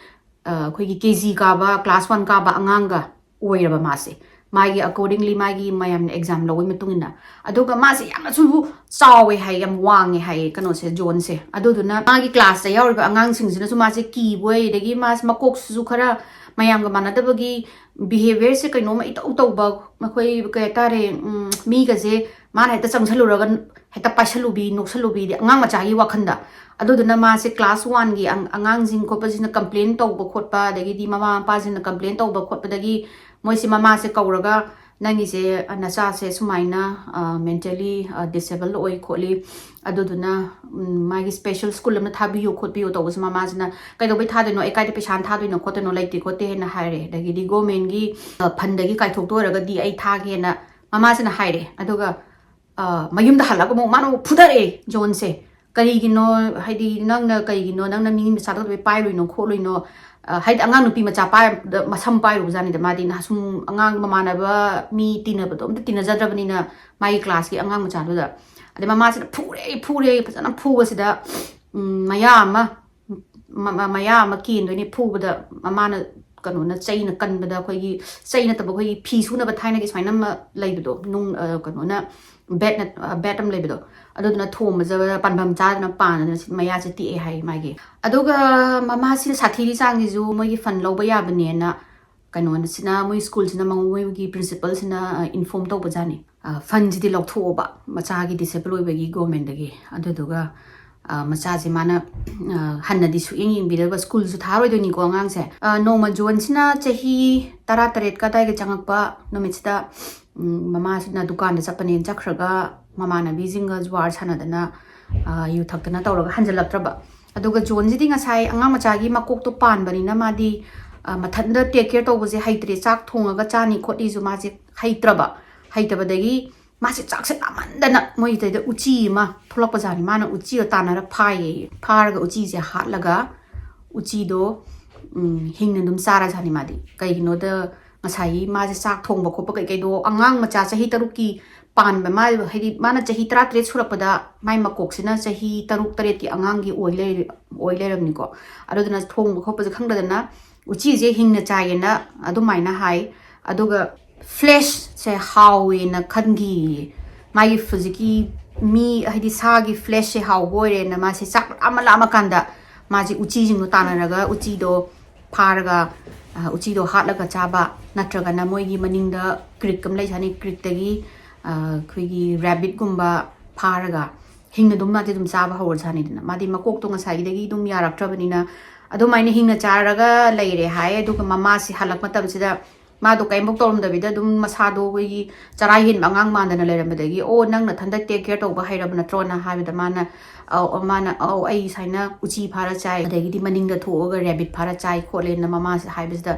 ꯑ, ꯑꯩꯈꯣꯏꯒꯤ ꯀꯦ ꯖꯤ ꯀꯥꯕ, ꯀ꯭ꯂꯥꯁ ꯋꯥꯟ ꯀꯥꯕ ꯑꯉꯥꯡꯒ ꯑꯣꯏꯔꯕ ꯃꯥꯁꯦ꯫ ꯃꯥꯒꯤ accordingly ꯃꯥꯒꯤ ꯃꯌꯥꯝꯅ ꯑꯦꯛꯖꯥꯝ ꯂꯧꯕꯒꯤ ꯃꯇꯨꯡ ꯏꯟꯅ꯫ ꯑꯗꯨꯒ ꯃꯥꯁꯦ ꯌꯥꯝꯅꯁꯨ ꯆꯥꯎꯋꯦ ꯍꯥꯏ, ꯌꯥꯝ ꯋꯥꯡꯉꯦ ꯍꯥꯏꯌꯦ ꯀꯩꯅꯣꯁꯦ, ꯖꯣꯟꯁꯦ꯫ ꯑꯗꯨꯗꯨꯅ ꯃꯥꯒꯤ ꯀ꯭ꯂꯥꯁꯇ ꯌꯥꯎꯔꯤꯕ ꯑꯉꯥꯡꯁꯤꯡꯁꯤꯅꯁꯨ ꯃꯥꯁꯦ ꯀꯤꯕꯣꯏ, ꯑꯗꯒꯤ ꯃꯥꯁꯦ ꯃꯀꯣꯛꯁꯤꯁꯨ ꯈꯔ ꯃꯌꯥꯝꯒ ꯃꯥꯟꯅꯗꯕꯒꯤ ꯕꯤꯍꯦꯕꯤꯌꯔꯁꯦ ꯀꯩꯅꯣꯝꯃ ꯏꯇꯧ ꯇꯧꯕ, ꯃꯈꯣꯏ ꯀꯩ ꯍꯥꯏꯇꯥꯔꯦ, ꯎꯝ, ꯃꯤꯒꯁꯦ ꯃꯥꯅ ꯍꯦꯛꯇ ꯆꯪꯁꯜꯂꯨꯔꯒ ꯍꯦꯛꯇ ꯄꯥꯏꯁꯜꯂꯨꯕꯤ, ꯅꯣꯛꯁꯜꯂꯨꯕꯤꯗꯤ ꯑꯉꯥꯡ ꯃꯆꯥꯒꯤ ꯋꯥꯈꯟꯗ꯫ ꯑꯗꯨꯗꯨꯅ ꯃꯥꯁꯦ ꯀ꯭ꯂꯥꯁ ꯋꯥꯟꯒꯤ ꯑꯉ-, ꯑꯉꯥꯡꯁꯤꯡ ꯈꯣꯠꯄꯁꯤꯅ ꯀꯝꯄ꯭ꯂꯦꯟ ꯇꯧꯕ ꯈꯣꯠꯄ, ꯑꯗꯒꯤꯗꯤ ꯃꯃꯥ ꯃꯄꯥꯁꯤꯡꯅ ꯀꯝꯄ꯭ꯂꯦꯟ ꯇꯧꯕ ꯈꯣꯠꯄꯗꯒꯤ ꯃꯣꯏꯁꯦ ꯃꯃꯥꯁꯦ ꯀꯧꯔꯒ, "ꯅꯪꯒꯤꯁꯦ, ꯑ, ꯅꯆꯥꯁꯦ ꯁꯨꯃꯥꯏꯅ, ꯑ, ꯃꯦꯟꯇꯦꯜꯂꯤ, ꯑ, ꯗꯤꯁꯦꯕꯜ ꯑꯣꯏ ꯈꯣꯠꯂꯤ, ꯑꯗꯨꯗꯨꯅ, ꯎꯝ, ꯃꯥꯒꯤ ꯁ꯭ꯄꯦꯁꯦꯜ ꯁ꯭ꯀꯨꯜ ꯑꯃ ꯊꯥꯕꯤꯌꯨ ꯈꯣꯠꯄꯤꯌꯨ" ꯇꯧꯕꯁꯦ ꯃꯃꯥꯁꯤꯅ, "ꯀꯩꯗꯧꯕꯩ ꯊꯥꯗꯣꯏꯅꯣ? ꯑꯩ ꯀꯥꯏꯗ ꯄꯩꯁꯥ ꯊꯥꯗꯣꯏꯅꯣ ꯈꯣꯠꯇꯣꯏꯅꯣ? ꯂꯩꯇꯦ ꯈꯣꯠꯇꯦ" ꯍꯥꯏꯅ ꯍꯥꯏꯔꯦ꯫ ꯑꯗꯒꯤꯗꯤ ꯒꯣꯔꯃꯦꯟꯒꯤ, ꯑ, ꯐꯟꯗꯒꯤ ꯀꯥꯏꯊꯣꯛꯇ ꯑꯣꯏꯔꯒꯗꯤ ꯑꯩ ꯊꯥꯒꯦꯅ ꯃꯃꯥꯁꯤꯅ ꯍꯥꯏꯔꯦ꯫ ꯑꯗꯨꯒ, ꯑ, ꯃꯌꯨꯝꯗ ꯍꯜꯂꯒ ꯑꯃꯨꯛ ꯃꯥꯅ ꯑꯃꯨꯛ ꯐꯨꯗꯔꯛꯑꯦ ꯖꯣꯟꯁꯦ꯫ ꯀꯔꯤꯒꯤꯅꯣ? ꯍꯥꯏꯗꯤ ꯅꯪꯅ ꯀꯩꯒꯤꯅꯣ ꯅꯪꯅ ꯃꯤ ꯃꯆꯥ ꯇꯧꯗꯕꯩ ꯄꯥꯏꯔꯨꯏꯅꯣ ꯈꯣꯠꯂꯨꯏꯅꯣ? ꯑ, ꯍꯥꯏꯗꯤ ꯑꯉꯥꯡ ꯅꯨꯄꯤ ꯃꯆꯥ ꯄꯥꯏꯕꯗ ꯃꯁꯝ ꯄꯥꯏꯔꯨꯕꯖꯥꯠꯅꯤꯗ꯫ ꯃꯥꯗꯤ ꯅꯍꯥꯟ ꯁꯨꯝ ꯑꯉꯥꯡ ꯃꯃꯥꯟꯅꯕ ꯃꯤ ꯇꯤꯟꯅꯕꯗꯣ ꯑꯝꯇ ꯇꯤꯟꯅꯖꯗ꯭ꯔꯕꯅꯤꯅ, ꯃꯥꯒꯤ classꯀꯤ ꯑꯉꯥꯡ ꯃꯆꯥꯗꯨꯗ꯫ ꯑꯗꯩ ꯃꯃꯥꯁꯤꯅ ꯐꯨꯔꯦ, ꯐꯨꯔꯦ, ꯐꯖꯅ ꯐꯨꯕꯁꯤꯗ, ꯎꯝ, ꯃꯌꯥ ꯑꯃ, ꯃ-, ꯃ-, ꯃꯌꯥ ꯑꯃ ꯀꯦꯟꯗꯣꯏꯅꯤ ꯐꯨꯕꯗ꯫ ꯃꯃꯥꯅ, ꯀꯩꯅꯣꯅ, ꯆꯩꯅ ꯀꯟꯕꯗ, ꯑꯩꯈꯣꯏꯒꯤ ꯆꯩ ꯅꯠꯇꯕ, ꯑꯩꯈꯣꯏꯒꯤ ꯐꯤ ꯁꯨꯅꯕ ꯊꯥꯏꯅꯒꯤ ꯁꯨꯃꯥꯏꯅ ꯑꯃ ꯂꯩꯕꯗꯣ, ꯅꯨꯡ, ꯑ, ꯀꯩꯅꯣꯅ, bat ꯅꯠ-, ꯑ, bat ꯑꯃ ꯂꯩꯕꯗꯣ, ꯑꯗꯨꯗꯨꯅ ꯊꯣꯝꯕꯖꯕꯗ ꯄꯥꯟꯕꯝ ꯆꯥꯗꯅ ꯄꯥꯟꯗꯅ ꯁꯤ ꯃꯌꯥꯁꯦ ꯇꯦꯛꯑꯦ ꯍꯥꯏ ꯃꯥꯒꯤ꯫ ꯑꯗꯨꯒ ꯃꯃꯥꯁꯤꯅ ꯁꯥꯊꯤꯔꯤ ꯆꯥꯡꯁꯤꯁꯨ ꯃꯣꯏꯒꯤ fund ꯂꯧꯕ ꯌꯥꯕꯅꯦꯅ ꯀꯩꯅꯣꯁꯤꯅ, ꯃꯣꯏ schoolꯁꯤꯅ ꯃꯉꯣꯟ-, ꯃꯣꯏꯒꯤ principalꯁꯤꯅ, ꯑ, inform ꯇꯧꯕꯖꯥꯠꯅꯤ꯫ ꯑ, fundꯁꯤꯗꯤ ꯂꯧꯊꯣꯛꯑꯣꯕ ꯃꯆꯥꯒꯤ disable ꯑꯣꯏꯕꯒꯤ governmentꯗꯒꯤ꯫ ꯑꯗꯨꯗꯨꯒ, ꯑ, ꯃꯆꯥꯁꯦ ꯃꯥꯅ, ꯑ, ꯍꯟꯅꯗꯤ ꯁꯨꯛꯌꯦꯡ ꯌꯦꯡꯕꯤꯗꯕ, schoolꯁꯨ ꯊꯥꯔꯣꯏꯗꯣꯏꯅꯤꯀꯣ ꯑꯉꯥꯡꯁꯦ꯫ ꯑ, ꯅꯣꯡꯃ ꯖꯣꯟꯁꯤꯅ ꯆꯍꯤ ꯇꯔꯥꯇꯔꯦꯠꯀ ꯑꯗꯥꯏꯒ ꯆꯪꯉꯛꯄ ꯅꯨꯃꯤꯠꯁꯤꯗ, ꯎꯝ, ꯃꯃꯥꯁꯤꯅ ꯗꯨꯀꯥꯟꯗ ꯆꯠꯄꯅꯦꯅ ꯆꯠꯈ꯭ꯔꯒ ꯃꯃꯥꯟꯅꯕꯤꯁꯤꯡꯒ ꯖꯨꯋꯥꯔ ꯁꯥꯟꯅꯗꯅ, ꯑ, ꯌꯨ ꯊꯛꯇꯅ ꯇꯧꯔꯒ ꯍꯟꯖꯜꯂꯛꯇ꯭ꯔꯕ꯫ ꯑꯗꯨꯒ ꯖꯣꯟꯁꯤꯗꯤ ꯉꯁꯥꯏ ꯑꯉꯥꯡ ꯃꯆꯥꯒꯤ ꯃꯀꯣꯛꯇꯣ ꯄꯥꯟꯕꯅꯤꯅ ꯃꯥꯗꯤ, ꯑ, ꯃꯊꯟꯇ take care ꯇꯧꯕꯁꯦ ꯍꯩꯇ꯭ꯔꯦ, ꯆꯥꯛ ꯊꯣꯡꯉꯒ ꯆꯥꯅꯤ ꯈꯣꯠꯅꯤꯁꯨ ꯃꯥꯁꯦ ꯍꯩꯇ꯭ꯔꯕ꯫ ꯍꯩꯇꯕꯗꯒꯤ ꯃꯥꯁꯦ ꯆꯥꯛꯁꯦ ꯂꯥꯝꯃꯟꯗꯅ ꯃꯣꯏꯗꯩꯗ ꯎꯆꯤ ꯑꯃ ꯊꯣꯛꯂꯛꯄꯖꯥꯠꯅꯤ꯫ ꯃꯥꯅ ꯎꯆꯤꯗꯣ ꯇꯥꯟꯅꯔ ꯐꯥꯏꯌꯦ꯫ ꯐꯥꯔꯒ ꯎꯆꯤꯁꯦ ꯍꯥꯠꯂꯒ ꯎꯆꯤꯗꯣ, ꯎꯝ, ꯍꯤꯡꯅ ꯑꯗꯨꯝ ꯆꯥꯔꯖꯥꯠꯅꯤ ꯃꯥꯗꯤ꯫ ꯀꯩꯒꯤꯅꯣꯗ ꯉꯁꯥꯏꯒꯤ ꯃꯥꯁꯦ ꯆꯥꯛ ꯊꯣꯡꯕ ꯈꯣꯠꯄ ꯀꯩꯀꯩꯗꯣ ꯑꯉꯥꯡ ꯃꯆꯥ ꯆꯍꯤ ꯇꯔꯨꯛꯀꯤ ꯄꯥꯟꯕ, ꯃꯥ, ꯍꯥꯏꯗꯤ ꯃꯥꯅ ꯆꯍꯤ ꯇꯔꯥꯇꯔꯦꯠ ꯁꯨꯔꯛꯄꯗ ꯃꯥꯏ ꯃꯀꯣꯛꯁꯤꯅ ꯆꯍꯤ ꯇꯔꯨꯛ ꯇꯔꯦꯠꯀꯤ ꯑꯉꯥꯡꯒꯤ ꯑꯣꯏ ꯂꯩ-, ꯑꯣꯏ ꯂꯩꯔꯝꯅꯤꯀꯣ꯫ ꯑꯗꯨꯗꯨꯅ ꯊꯣꯡꯕ ꯈꯣꯠꯄꯁꯦ ꯈꯪꯗꯗꯅ ꯎꯆꯤꯁꯦ ꯍꯤꯡꯅ ꯆꯥꯏꯌꯦꯅ ꯑꯗꯨꯃꯥꯏꯅ ꯍꯥꯏ꯫ ꯑꯗꯨꯒ fleshꯁꯦ ꯍꯥꯎꯋꯦꯅ ꯈꯟꯈꯤꯌꯦ꯫ ꯃꯥꯒꯤ ꯍꯧꯖꯤꯛꯀꯤ ꯃꯤ, ꯍꯥꯏꯗꯤ ꯁꯥꯒꯤ fleshꯁꯦ ꯍꯥꯎꯕ ꯑꯣꯏꯔꯦꯅ ꯃꯥꯁꯦ ꯆꯥꯛ ꯂꯥꯝꯃ ꯂꯥꯝꯃꯀꯥꯟꯗ ꯃꯥꯁꯦ ꯎꯆꯤꯁꯤꯡꯗꯣ ꯇꯥꯟꯅꯔꯒ ꯎꯆꯤꯗꯣ ꯐꯥꯔꯒ, ꯑ, ꯎꯆꯤꯗꯣ ꯍꯥꯠꯂꯒ ꯆꯥꯕ, ꯅꯠꯇ꯭ꯔꯒꯅ ꯃꯣꯏꯒꯤ ꯃꯅꯤꯡꯗ creek ꯑꯃ ꯂꯩꯖꯥꯠꯅꯤ, creekꯇꯒꯤ, ꯑ, ꯑꯩꯈꯣꯏꯒꯤ rabbitꯀꯨꯝꯕ ꯐꯥꯔꯒ ꯍꯤꯡꯅ ꯑꯗꯨꯝ ꯃꯥꯗꯤ ꯑꯗꯨꯝ ꯆꯥꯕ ꯍꯧꯔꯖꯥꯠꯅꯤꯗꯅ꯫ ꯃꯥꯗꯤ ꯃꯀꯣꯛꯇꯣ ꯉꯁꯥꯏꯒꯤꯗꯒꯤ ꯑꯗꯨꯝ ꯌꯥꯔꯛꯇ꯭ꯔꯕꯅꯤꯅ ꯑꯗꯨꯃꯥꯏꯅ ꯍꯤꯡꯅ ꯆꯥꯔꯒ ꯂꯩꯔꯦ ꯍꯥꯏ꯫ ꯑꯗꯨꯒ ꯃꯃꯥꯁꯤ ꯍꯜꯂꯛꯄ ꯃꯇꯝꯁꯤꯗ ꯃꯥꯗꯣ ꯀꯔꯤꯝꯐꯧ ꯇꯧꯔꯝꯗꯕꯤꯗ ꯑꯗꯨꯝ ꯃꯁꯥꯗꯣ ꯑꯩꯈꯣꯏꯒꯤ ꯆꯔꯥ ꯍꯦꯟꯕ ꯑꯉꯥꯡ ꯃꯥꯟꯗꯅ ꯂꯩꯔꯝꯕꯗꯒꯤ, "ꯑꯣ, ꯅꯪ ꯅꯊꯟꯇ take care ꯇꯧꯕ ꯍꯩꯔꯕ ꯅꯠꯇ꯭ꯔꯣꯅ?" ꯍꯥꯏꯕꯗ ꯃꯥꯅ, "ꯑꯧ, ꯃꯥꯅ, ꯑꯧ, ꯑꯩ ꯁꯨꯃꯥꯏꯅ ꯎꯆꯤ ꯐꯥꯔ ꯆꯥꯏ, ꯑꯗꯒꯤꯗꯤ ꯃꯅꯤꯡꯗ ꯊꯣꯛꯑꯒ rabbit ꯐꯥꯔ ꯆꯥꯏ ꯈꯣꯠꯂꯦꯅ" ꯃꯃꯥꯁꯤꯗ ꯍꯥꯏꯕꯁꯤꯗ,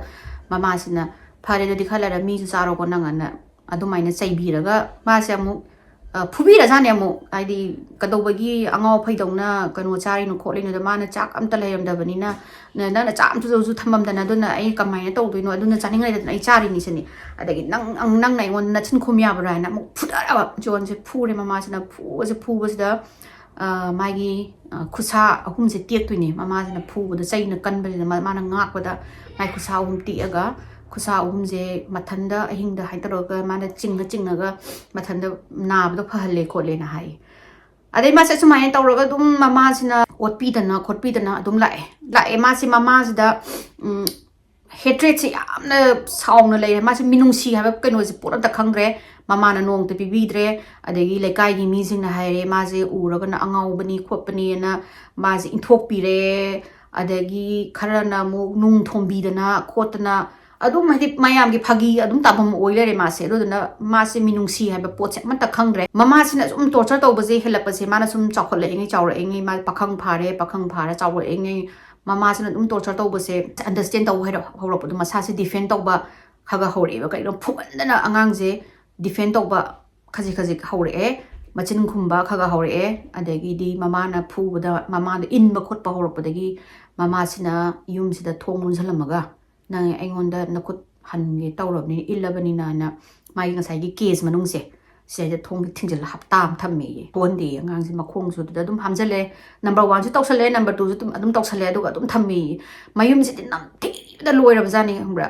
ꯃꯃꯥꯁꯤꯅ, "ꯐꯔꯦ, ꯑꯗꯨꯗꯤ ꯈꯔ ꯂꯩꯔ ꯃꯤꯁꯨ ꯆꯥꯔꯣꯀꯣ ꯅꯪ" ꯑꯅ ꯑꯗꯨꯃꯥꯏꯅ ꯆꯩꯕꯤꯔꯒ ꯃꯥꯁꯦ ꯑꯃꯨꯛ ꯐꯨꯕꯤꯔꯖꯥꯠꯅꯦ ꯑꯃꯨꯛ, ꯍꯥꯏꯗꯤ ꯀꯩꯗꯧꯕꯒꯤ ꯑꯉꯥꯎ ꯑꯐꯩꯗꯧꯅ ꯀꯩꯅꯣ ꯆꯥꯔꯤꯅꯣ ꯈꯣꯠꯂꯤꯅꯣꯗ, ꯃꯥꯅ ꯆꯥꯛ ꯑꯝꯇ ꯂꯩꯔꯝꯗꯕꯅꯤꯅ, ꯅ- ꯅꯪꯅ ꯆꯥꯛ ꯑꯝꯇꯁꯨ ꯊꯝꯃꯝꯗꯅ, ꯑꯗꯨꯅ ꯑꯩ ꯀꯃꯥꯏꯅ ꯇꯧꯗꯣꯏꯅꯣ, ꯑꯗꯨꯅ ꯆꯥꯅꯤꯡꯉꯥꯏꯗꯅ ꯑꯩ ꯆꯥꯔꯤꯅꯤ ꯁꯤꯅꯤ꯫ ꯑꯗꯒꯤ ꯅꯪ ꯅꯪꯅ ꯑꯩꯉꯣꯟꯗ ꯅꯆꯤꯟ ꯈꯨꯝ ꯌꯥꯕ꯭ꯔꯥ ꯍꯥꯏꯅ ꯑꯃꯨꯛ ꯐꯨꯗꯔꯕ꯫ ꯖꯣꯟꯁꯦ ꯐꯨꯔꯦ ꯃꯃꯥꯁꯤꯅ, ꯐꯨꯕꯁꯦ ꯐꯨꯕꯁꯤꯗ ꯃꯥꯒꯤ ꯈꯨꯠꯁꯥ ꯑꯍꯨꯝꯁꯦ ꯇꯦꯛꯇꯣꯏꯅꯦ꯫ ꯃꯃꯥꯁꯤꯅ ꯐꯨꯕꯗ, ꯆꯩꯅ ꯀꯟꯕꯁꯤꯅ ꯃꯥꯅ ꯉꯥꯛꯄꯗ ꯃꯥꯏ ꯈꯨꯠꯁꯥ ꯑꯍꯨꯝ ꯇꯦꯛꯑꯒ, ꯈꯨꯠꯁꯥ ꯑꯍꯨꯝꯁꯦ ꯃꯊꯟꯗ ꯑꯍꯤꯡꯗ ꯍꯥꯏꯅ ꯇꯧꯔꯒ ꯃꯥꯅ ꯆꯤꯡꯉ ꯆꯤꯡꯉꯒ ꯃꯊꯟꯗ ꯅꯥꯕꯗꯣ ꯐꯍꯜꯂꯦ ꯈꯣꯠꯂꯦꯅ ꯍꯥꯏ꯫ ꯑꯗꯩ ꯃꯥꯁꯦ ꯑꯁꯨꯃꯥꯏꯅ ꯇꯧꯔꯒ ꯑꯗꯨꯝ ꯃꯃꯥꯁꯤꯅ ꯑꯣꯠꯄꯤꯗꯅ ꯈꯣꯠꯄꯤꯗꯅ ꯑꯗꯨꯝ ꯂꯥꯛꯑꯦ ꯂꯥꯛꯑꯦ ꯃꯥꯁꯦ ꯃꯃꯥꯁꯤꯗ ꯎꯝ, ꯍꯦꯇ꯭ꯔꯦꯠꯁꯦ ꯌꯥꯝꯅ ꯁꯥꯎꯅ ꯂꯩꯔꯦ꯫ ꯃꯥꯁꯦ ꯃꯤꯅꯨꯡꯁꯤ ꯍꯥꯏꯕ ꯀꯩꯅꯣꯁꯦ ꯄꯣꯠ ꯑꯝꯇ ꯈꯪꯗ꯭ꯔꯦ꯫ ꯃꯃꯥꯅ ꯅꯣꯡꯇ ꯄꯤꯕꯤꯗ꯭ꯔꯦ꯫ ꯑꯗꯒꯤ ꯂꯩꯀꯥꯏꯒꯤ ꯃꯤꯁꯤꯡꯅ ꯍꯥꯏꯔꯦ, ꯃꯥꯁꯦ ꯎꯔꯒꯅ ꯑꯉꯥꯎꯕꯅꯤ ꯈꯣꯠꯄꯅꯤꯅ ꯃꯥꯁꯦ ꯏꯟꯊꯣꯛꯄꯤꯔꯦ꯫ ꯑꯗꯒꯤ ꯈꯔꯅ ꯑꯃꯨꯛ ꯅꯨꯡ ꯊꯣꯝꯕꯤꯗꯅ ꯈꯣꯠꯇꯅ ꯑꯗꯨꯝ, ꯍꯥꯏꯗꯤ, ꯃꯌꯥꯝꯒꯤ ꯐꯥꯒꯤ ꯑꯗꯨꯝ ꯇꯥꯐꯝ ꯑꯣꯏ ꯂꯩꯔꯦ ꯃꯥꯁꯦ꯫ ꯑꯗꯨꯗꯨꯅ ꯃꯥꯁꯦ ꯃꯤꯅꯨꯡꯁꯤ ꯍꯥꯏꯕ ꯄꯣꯠꯁꯦ ꯑꯃꯠꯇ ꯈꯪꯗ꯭ꯔꯦ꯫ ꯃꯃꯥꯁꯤꯅ ꯁꯨꯝ ꯇꯣꯔꯆꯔ ꯇꯧꯕꯁꯦ ꯍꯦꯜꯂꯛꯄꯁꯦ, ꯃꯥꯅ ꯁꯨꯝ ꯆꯥꯎꯈꯠꯂꯛꯏꯉꯩ ꯆꯥꯎꯔꯛꯏꯉꯩ ꯃꯥ ꯄꯥꯈꯪ ꯐꯥꯔꯦ, ꯄꯥꯈꯪ ꯐꯥꯔ ꯆꯥꯎꯔꯛꯏꯉꯩ ꯃꯃꯥꯁꯤꯅ ꯑꯗꯨꯝ ꯇꯣꯔꯆꯔ ꯇꯧꯕꯁꯦ ꯑꯟꯗꯔꯁꯇꯦꯟ ꯇꯧꯕ ꯍꯩꯔ- ꯍꯧꯔꯛꯄꯗꯣ, ꯃꯁꯥꯁꯦ ꯗꯤꯐꯦꯟ ꯇꯧꯕ ꯈꯔ ꯈꯔ ꯍꯧꯔꯛꯑꯦꯕ꯫ ꯀꯩꯅꯣ, ꯐꯨꯃꯟꯗꯅ ꯑꯉꯥꯡꯁꯦ ꯗꯤꯐꯦꯟ ꯇꯧꯕ ꯈꯖꯤꯛ ꯈꯖꯤꯛ ꯍꯧꯔꯛꯑꯦ, ꯃꯆꯤꯟ ꯈꯨꯝꯕ ꯈꯔ ꯈꯔ ꯍꯧꯔꯛꯑꯦ꯫ ꯑꯗꯒꯤꯗꯤ ꯃꯃꯥꯅ ꯐꯨꯕꯗ ꯃꯃꯥꯗ ꯏꯟꯕ ꯈꯣꯠꯄ ꯍꯧꯔꯛꯄꯗꯒꯤ ꯃꯃꯥꯁꯤꯅ ꯌꯨꯝꯁꯤꯗ ꯊꯣꯡ ꯂꯣꯟꯁꯤꯜꯂꯝꯃꯒ, "ꯅꯪ ꯑꯩꯉꯣꯟꯗ ꯅꯈꯨꯠ ꯍꯟꯒꯦ ꯇꯧꯔꯕꯅꯤꯅ, ꯏꯜꯂꯕꯅꯤꯅ" ꯍꯥꯏꯅ ꯃꯥꯒꯤ ꯉꯁꯥꯏꯒꯤ ꯀꯦꯖ ꯃꯅꯨꯡꯁꯦ ꯁꯤꯗꯩꯗ ꯊꯣꯡ ꯊꯤꯡꯖꯤꯜꯂ ꯍꯞꯇꯥ ꯑꯃ ꯊꯝꯃꯦꯌꯦ꯫ ꯊꯣꯛꯍꯟꯗꯦꯌꯦ꯫ ꯑꯉꯥꯡꯁꯦ ꯃꯈꯣꯡꯁꯨ ꯑꯗꯨꯗ ꯑꯗꯨꯝ ꯍꯥꯝꯖꯜꯂꯦ, ꯅꯝꯕꯔ ꯋꯥꯟꯁꯨ ꯇꯧꯁꯜꯂꯦ, ꯅꯝꯕꯔ ꯇꯨꯁꯨ ꯑꯗꯨꯝ ꯑꯗꯨꯝ ꯇꯧꯁꯜꯂꯦ, ꯑꯗꯨꯒ ꯑꯗꯨꯝ ꯊꯝꯃꯦꯌꯦ꯫ ꯃꯌꯨꯝꯁꯤꯗꯤ ꯅꯝꯊꯤꯕꯗ ꯂꯣꯏꯔꯕꯖꯥꯠꯅꯤ, ꯈꯪꯕ꯭ꯔꯥ?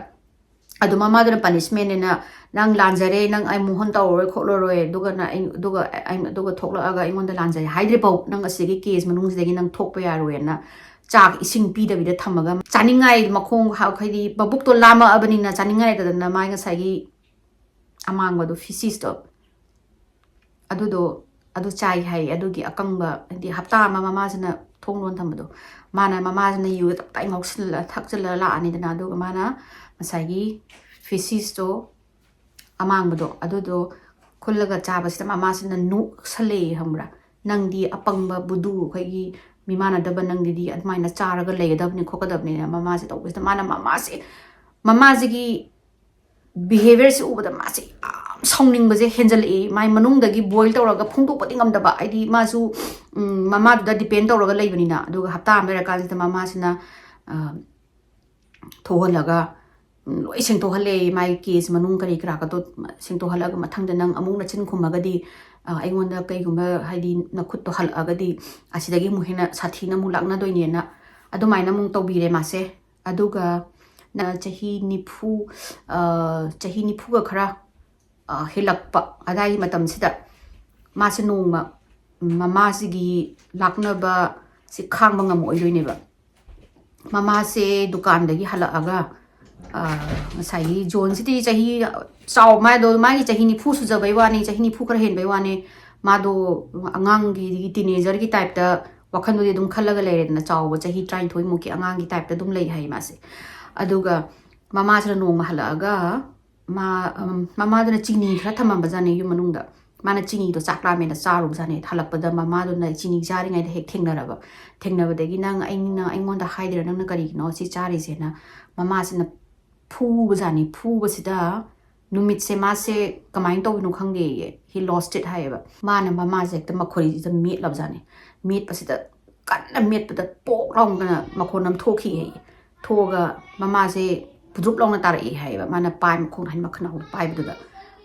ꯑꯗꯨ ꯃꯃꯥꯗꯨꯅ ꯄꯅꯤꯁꯃꯦꯟꯅꯦꯅ, "ꯅꯪ ꯂꯥꯟꯖꯔꯦ, ꯅꯪ ꯑꯩ ꯃꯨꯛ ꯍꯟ ꯇꯧꯔꯔꯣꯏ ꯈꯣꯠꯂꯔꯣꯏ, ꯑꯗꯨꯒ ꯅ-, ꯑꯩ-, ꯑꯗꯨꯒ ꯑꯩ-, ꯑꯗꯨꯒ ꯊꯣꯛꯂꯛꯑꯒ ꯑꯩꯉꯣꯟꯗ ꯂꯥꯟꯖꯔꯦ ꯍꯥꯏꯗ꯭ꯔꯤꯐꯥꯎ ꯅꯪ ꯑꯁꯤꯒꯤ ꯀꯦꯖ ꯃꯅꯨꯡꯁꯤꯗꯒꯤ ꯅꯪ ꯊꯣꯛꯄ ꯌꯥꯔꯣꯏꯅ" ꯆꯥꯛ ꯏꯁꯤꯡ ꯄꯤꯗꯕꯤꯗ ꯊꯝꯃꯒ, ꯆꯥꯅꯤꯡꯉꯥꯏ ꯃꯈꯣꯡ ꯍꯥ-, ꯍꯥꯏꯗꯤ ꯃꯕꯨꯛꯇꯣ ꯂꯥꯝꯃꯛꯑꯕꯅꯤꯅ ꯆꯥꯅꯤꯡꯉꯥꯏ ꯂꯩꯇꯗꯅ ꯃꯥꯏ ꯉꯁꯥꯏꯒꯤ ꯑꯃꯥꯡꯕꯗꯣ, ꯐꯤꯁꯤꯁꯇꯣ, ꯑꯗꯨꯗꯣ, ꯑꯗꯨ ꯆꯥꯏ ꯍꯥꯏ꯫ ꯑꯗꯨꯒꯤ ꯑꯀꯪꯕ, ꯍꯥꯏꯗꯤ ꯍꯞꯇꯥ ꯑꯃ ꯃꯃꯥꯁꯤꯅ ꯊꯣꯡ ꯂꯣꯟ ꯊꯝꯕꯗꯣ, ꯃꯥꯅ, ꯃꯃꯥꯁꯤꯅ ꯌꯨ ꯇꯞꯇꯥꯏ ꯉꯧꯁꯤꯜꯂ ꯊꯛꯆꯤꯜꯂ ꯂꯥꯛꯑꯅꯤꯗꯅ, ꯑꯗꯨꯒ ꯃꯥꯅ ꯉꯁꯥꯏꯒꯤ ꯐꯤꯁꯤꯁꯇꯣ, ꯑꯃꯥꯡꯕꯗꯣ, ꯑꯗꯨꯗꯣ ꯈꯨꯜꯂꯒ ꯆꯥꯕꯁꯤꯗ ꯃꯃꯥꯁꯤꯅ ꯅꯣꯛꯁꯜꯂꯛꯑꯦ, ꯈꯪꯕ꯭ꯔꯥ? "ꯅꯪꯗꯤ ꯑꯄꯪꯕ ꯕꯨꯗꯨ, ꯑꯩꯈꯣꯏꯒꯤ ꯃꯤꯃꯥꯟꯅꯗꯕ, ꯅꯪꯒꯤꯗꯤ ꯑꯗꯨꯃꯥꯏꯅ ꯆꯥꯔꯒ ꯂꯩꯒꯗꯕꯅꯤ ꯈꯣꯠꯀꯗꯕꯅꯤꯅ" ꯃꯃꯥꯁꯦ ꯇꯧꯕꯁꯤꯗ, ꯃꯥꯅ ꯃꯃꯥꯁꯦ, ꯃꯃꯥꯁꯤꯒꯤ ꯕꯤꯍꯦꯕꯤꯌꯔꯁꯦ ꯎꯕꯗ ꯃꯥꯁꯦ ꯌꯥꯝ ꯁꯥꯎꯅꯤꯡꯕꯁꯦ ꯍꯦꯟꯖꯜꯂꯛꯑꯦ꯫ ꯃꯥꯏ ꯃꯅꯨꯡꯗꯒꯤ ꯕꯣꯏꯜ ꯇꯧꯔꯒ ꯐꯣꯡꯗꯣꯛꯄꯗꯤ ꯉꯝꯗꯕ, ꯍꯥꯏꯗꯤ ꯃꯥꯁꯨ ꯎꯝ, ꯃꯃꯥꯗꯨꯗ ꯗꯤꯄꯦꯟ ꯇꯧꯔꯒ ꯂꯩꯕꯅꯤꯅ꯫ ꯑꯗꯨꯒ ꯍꯞꯇꯥ ꯑꯃ ꯂꯩꯔꯀꯥꯟꯁꯤꯗ ꯃꯃꯥꯁꯤꯅ ꯑ, ꯊꯣꯛꯍꯜꯂꯒ ꯎꯝ, ꯂꯣꯏ ꯁꯦꯡꯗꯣꯛꯍꯜꯂꯦ꯫ ꯃꯥꯒꯤ ꯀꯦꯁ ꯃꯅꯨꯡ ꯀꯔꯤ ꯀꯔꯥꯒꯗꯣ ꯁꯦꯡꯗꯣꯛꯍꯜꯂꯒ, "ꯃꯊꯪꯗ ꯅꯪ ꯑꯃꯨꯛ ꯅꯆꯤꯟ ꯈꯨꯝꯃꯒꯗꯤ, ꯑ, ꯑꯩꯉꯣꯟꯗ ꯀꯩꯒꯨꯝꯕ, ꯍꯥꯏꯗꯤ, ꯅꯈꯨꯠꯇꯣ ꯍꯜꯂꯛꯑꯒꯗꯤ ꯑꯁꯤꯗꯒꯤ ꯑꯃꯨꯛ ꯍꯦꯟꯅ ꯁꯥꯊꯤꯅ ꯑꯃꯨꯛ ꯂꯥꯛꯅꯗꯣꯏꯅꯦꯅ", ꯑꯗꯨꯃꯥꯏꯅ ꯑꯃꯨꯛ ꯇꯧꯕꯤꯔꯦ ꯃꯥꯁꯦ꯫ ꯑꯗꯨꯒ ꯅ ꯆꯍꯤ ꯅꯤꯐꯨ, ꯑ, ꯆꯍꯤ ꯅꯤꯐꯨꯒ ꯈꯔ, ꯑ, ꯍꯦꯜꯂꯛꯄ ꯑꯗꯥꯏꯒꯤ ꯃꯇꯝꯁꯤꯗ ꯃꯥꯁꯦ ꯅꯣꯡꯃ ꯃꯃꯥꯁꯤꯒꯤ ꯂꯥꯛꯅꯕ ꯁꯤ ꯈꯥꯡꯕ ꯉꯝꯃꯛꯑꯣꯏꯗꯣꯏꯅꯦꯕ꯫ ꯃꯃꯥꯁꯦ ꯗꯨꯀꯥꯟꯗꯒꯤ ꯍꯜꯂꯛꯑꯒ, ꯑ, ꯉꯁꯥꯏꯒꯤ ꯖꯣꯟꯁꯤꯗꯤ ꯆꯍꯤ ꯆꯥꯎ-, ꯃꯥꯗꯣ, ꯃꯥꯒꯤ ꯆꯍꯤ ꯅꯤꯐꯨ ꯁꯨꯖꯕꯩ ꯋꯥꯅꯤ, ꯆꯍꯤ ꯅꯤꯐꯨ ꯈꯔ ꯍꯦꯟꯕꯩ ꯋꯥꯅꯤ꯫ ꯃꯥꯗꯣ ꯑꯉꯥꯡꯒꯤ, ꯇꯤꯅꯦꯖꯔꯒꯤ ꯇꯥꯏꯞꯇ ꯋꯥꯈꯜꯗꯨꯗꯤ ꯑꯗꯨꯝ ꯈꯜꯂꯒ ꯂꯩꯔꯦꯗꯅ, ꯆꯥꯎꯕ ꯆꯍꯤ ꯇꯔꯥꯅꯤꯊꯣꯏꯃꯨꯛꯀꯤ ꯑꯉꯥꯡꯒꯤ ꯇꯥꯏꯞꯇ ꯑꯗꯨꯝ ꯂꯩ ꯍꯥꯏ ꯃꯥꯁꯦ꯫ ꯑꯗꯨꯒ ꯃꯃꯥꯁꯤꯅ ꯅꯣꯡꯃ ꯍꯜꯂꯛꯑꯒ ꯃꯥ, ꯎꯝ, ꯃꯃꯥꯗꯨꯅ ꯆꯤꯅꯤ ꯈꯔ ꯊꯝꯃꯝꯕꯖꯥꯠꯅꯦ ꯌꯨꯝ ꯃꯅꯨꯡꯗ꯫ ꯃꯥꯅ ꯆꯤꯅꯤꯗꯣ ꯆꯥꯛ ꯂꯥꯝꯃꯦꯅ ꯆꯥꯔꯨꯕꯖꯥꯠꯅꯦ꯫ ꯍꯜꯂꯛꯄꯗ ꯃꯃꯥꯗꯨꯅ ꯆꯤꯅꯤ ꯆꯥꯔꯤꯉꯩꯗ ꯍꯦꯛ ꯊꯦꯡꯅꯔꯕ꯫ ꯊꯦꯡꯅꯕꯗꯒꯤ, "ꯅꯪ ꯑꯩꯅ, ꯑꯩꯉꯣꯟꯗ ꯍꯥꯏꯗ꯭ꯔꯥ ꯅꯪꯅ ꯀꯔꯤꯒꯤꯅꯣ ꯁꯤ ꯆꯥꯔꯤꯁꯦꯅ?" ꯃꯃꯥꯁꯤꯅ ꯐꯨꯕꯖꯥꯠꯅꯤ꯫ ꯐꯨꯕꯁꯤꯗ ꯅꯨꯃꯤꯠꯁꯦ ꯃꯥꯁꯦ ꯀꯃꯥꯏꯅ ꯇꯧꯕꯅꯣ ꯈꯪꯗꯦꯌꯦ, he lost it ꯍꯥꯏꯌꯦꯕ꯫ ꯃꯥꯅ ꯃꯃꯥꯁꯦ ꯍꯦꯛꯇ ꯃꯈꯣꯏꯁꯤꯗ ꯃꯦꯠꯂꯕꯖꯥꯠꯅꯤ꯫ ꯃꯦꯠꯄꯁꯤꯗ ꯀꯟꯅ ꯃꯦꯠꯄꯗ ꯄꯣꯛ ꯂꯥꯎꯅ ꯃꯈꯣꯟ ꯑꯃ ꯊꯣꯛꯈꯤ ꯍꯥꯏꯌꯦ꯫ ꯊꯣꯛꯑꯒ ꯃꯃꯥꯁꯦ ꯄꯨꯗ꯭ꯔꯨꯞ ꯂꯥꯎꯅ ꯇꯥꯔꯛꯏ ꯍꯥꯏꯌꯦꯕ, ꯃꯥꯅ ꯄꯥꯏ ꯃꯈꯣꯡ ꯍꯥꯏꯅ ꯃꯈꯅꯥꯎꯗ ꯄꯥꯏꯕꯗꯨꯗ꯫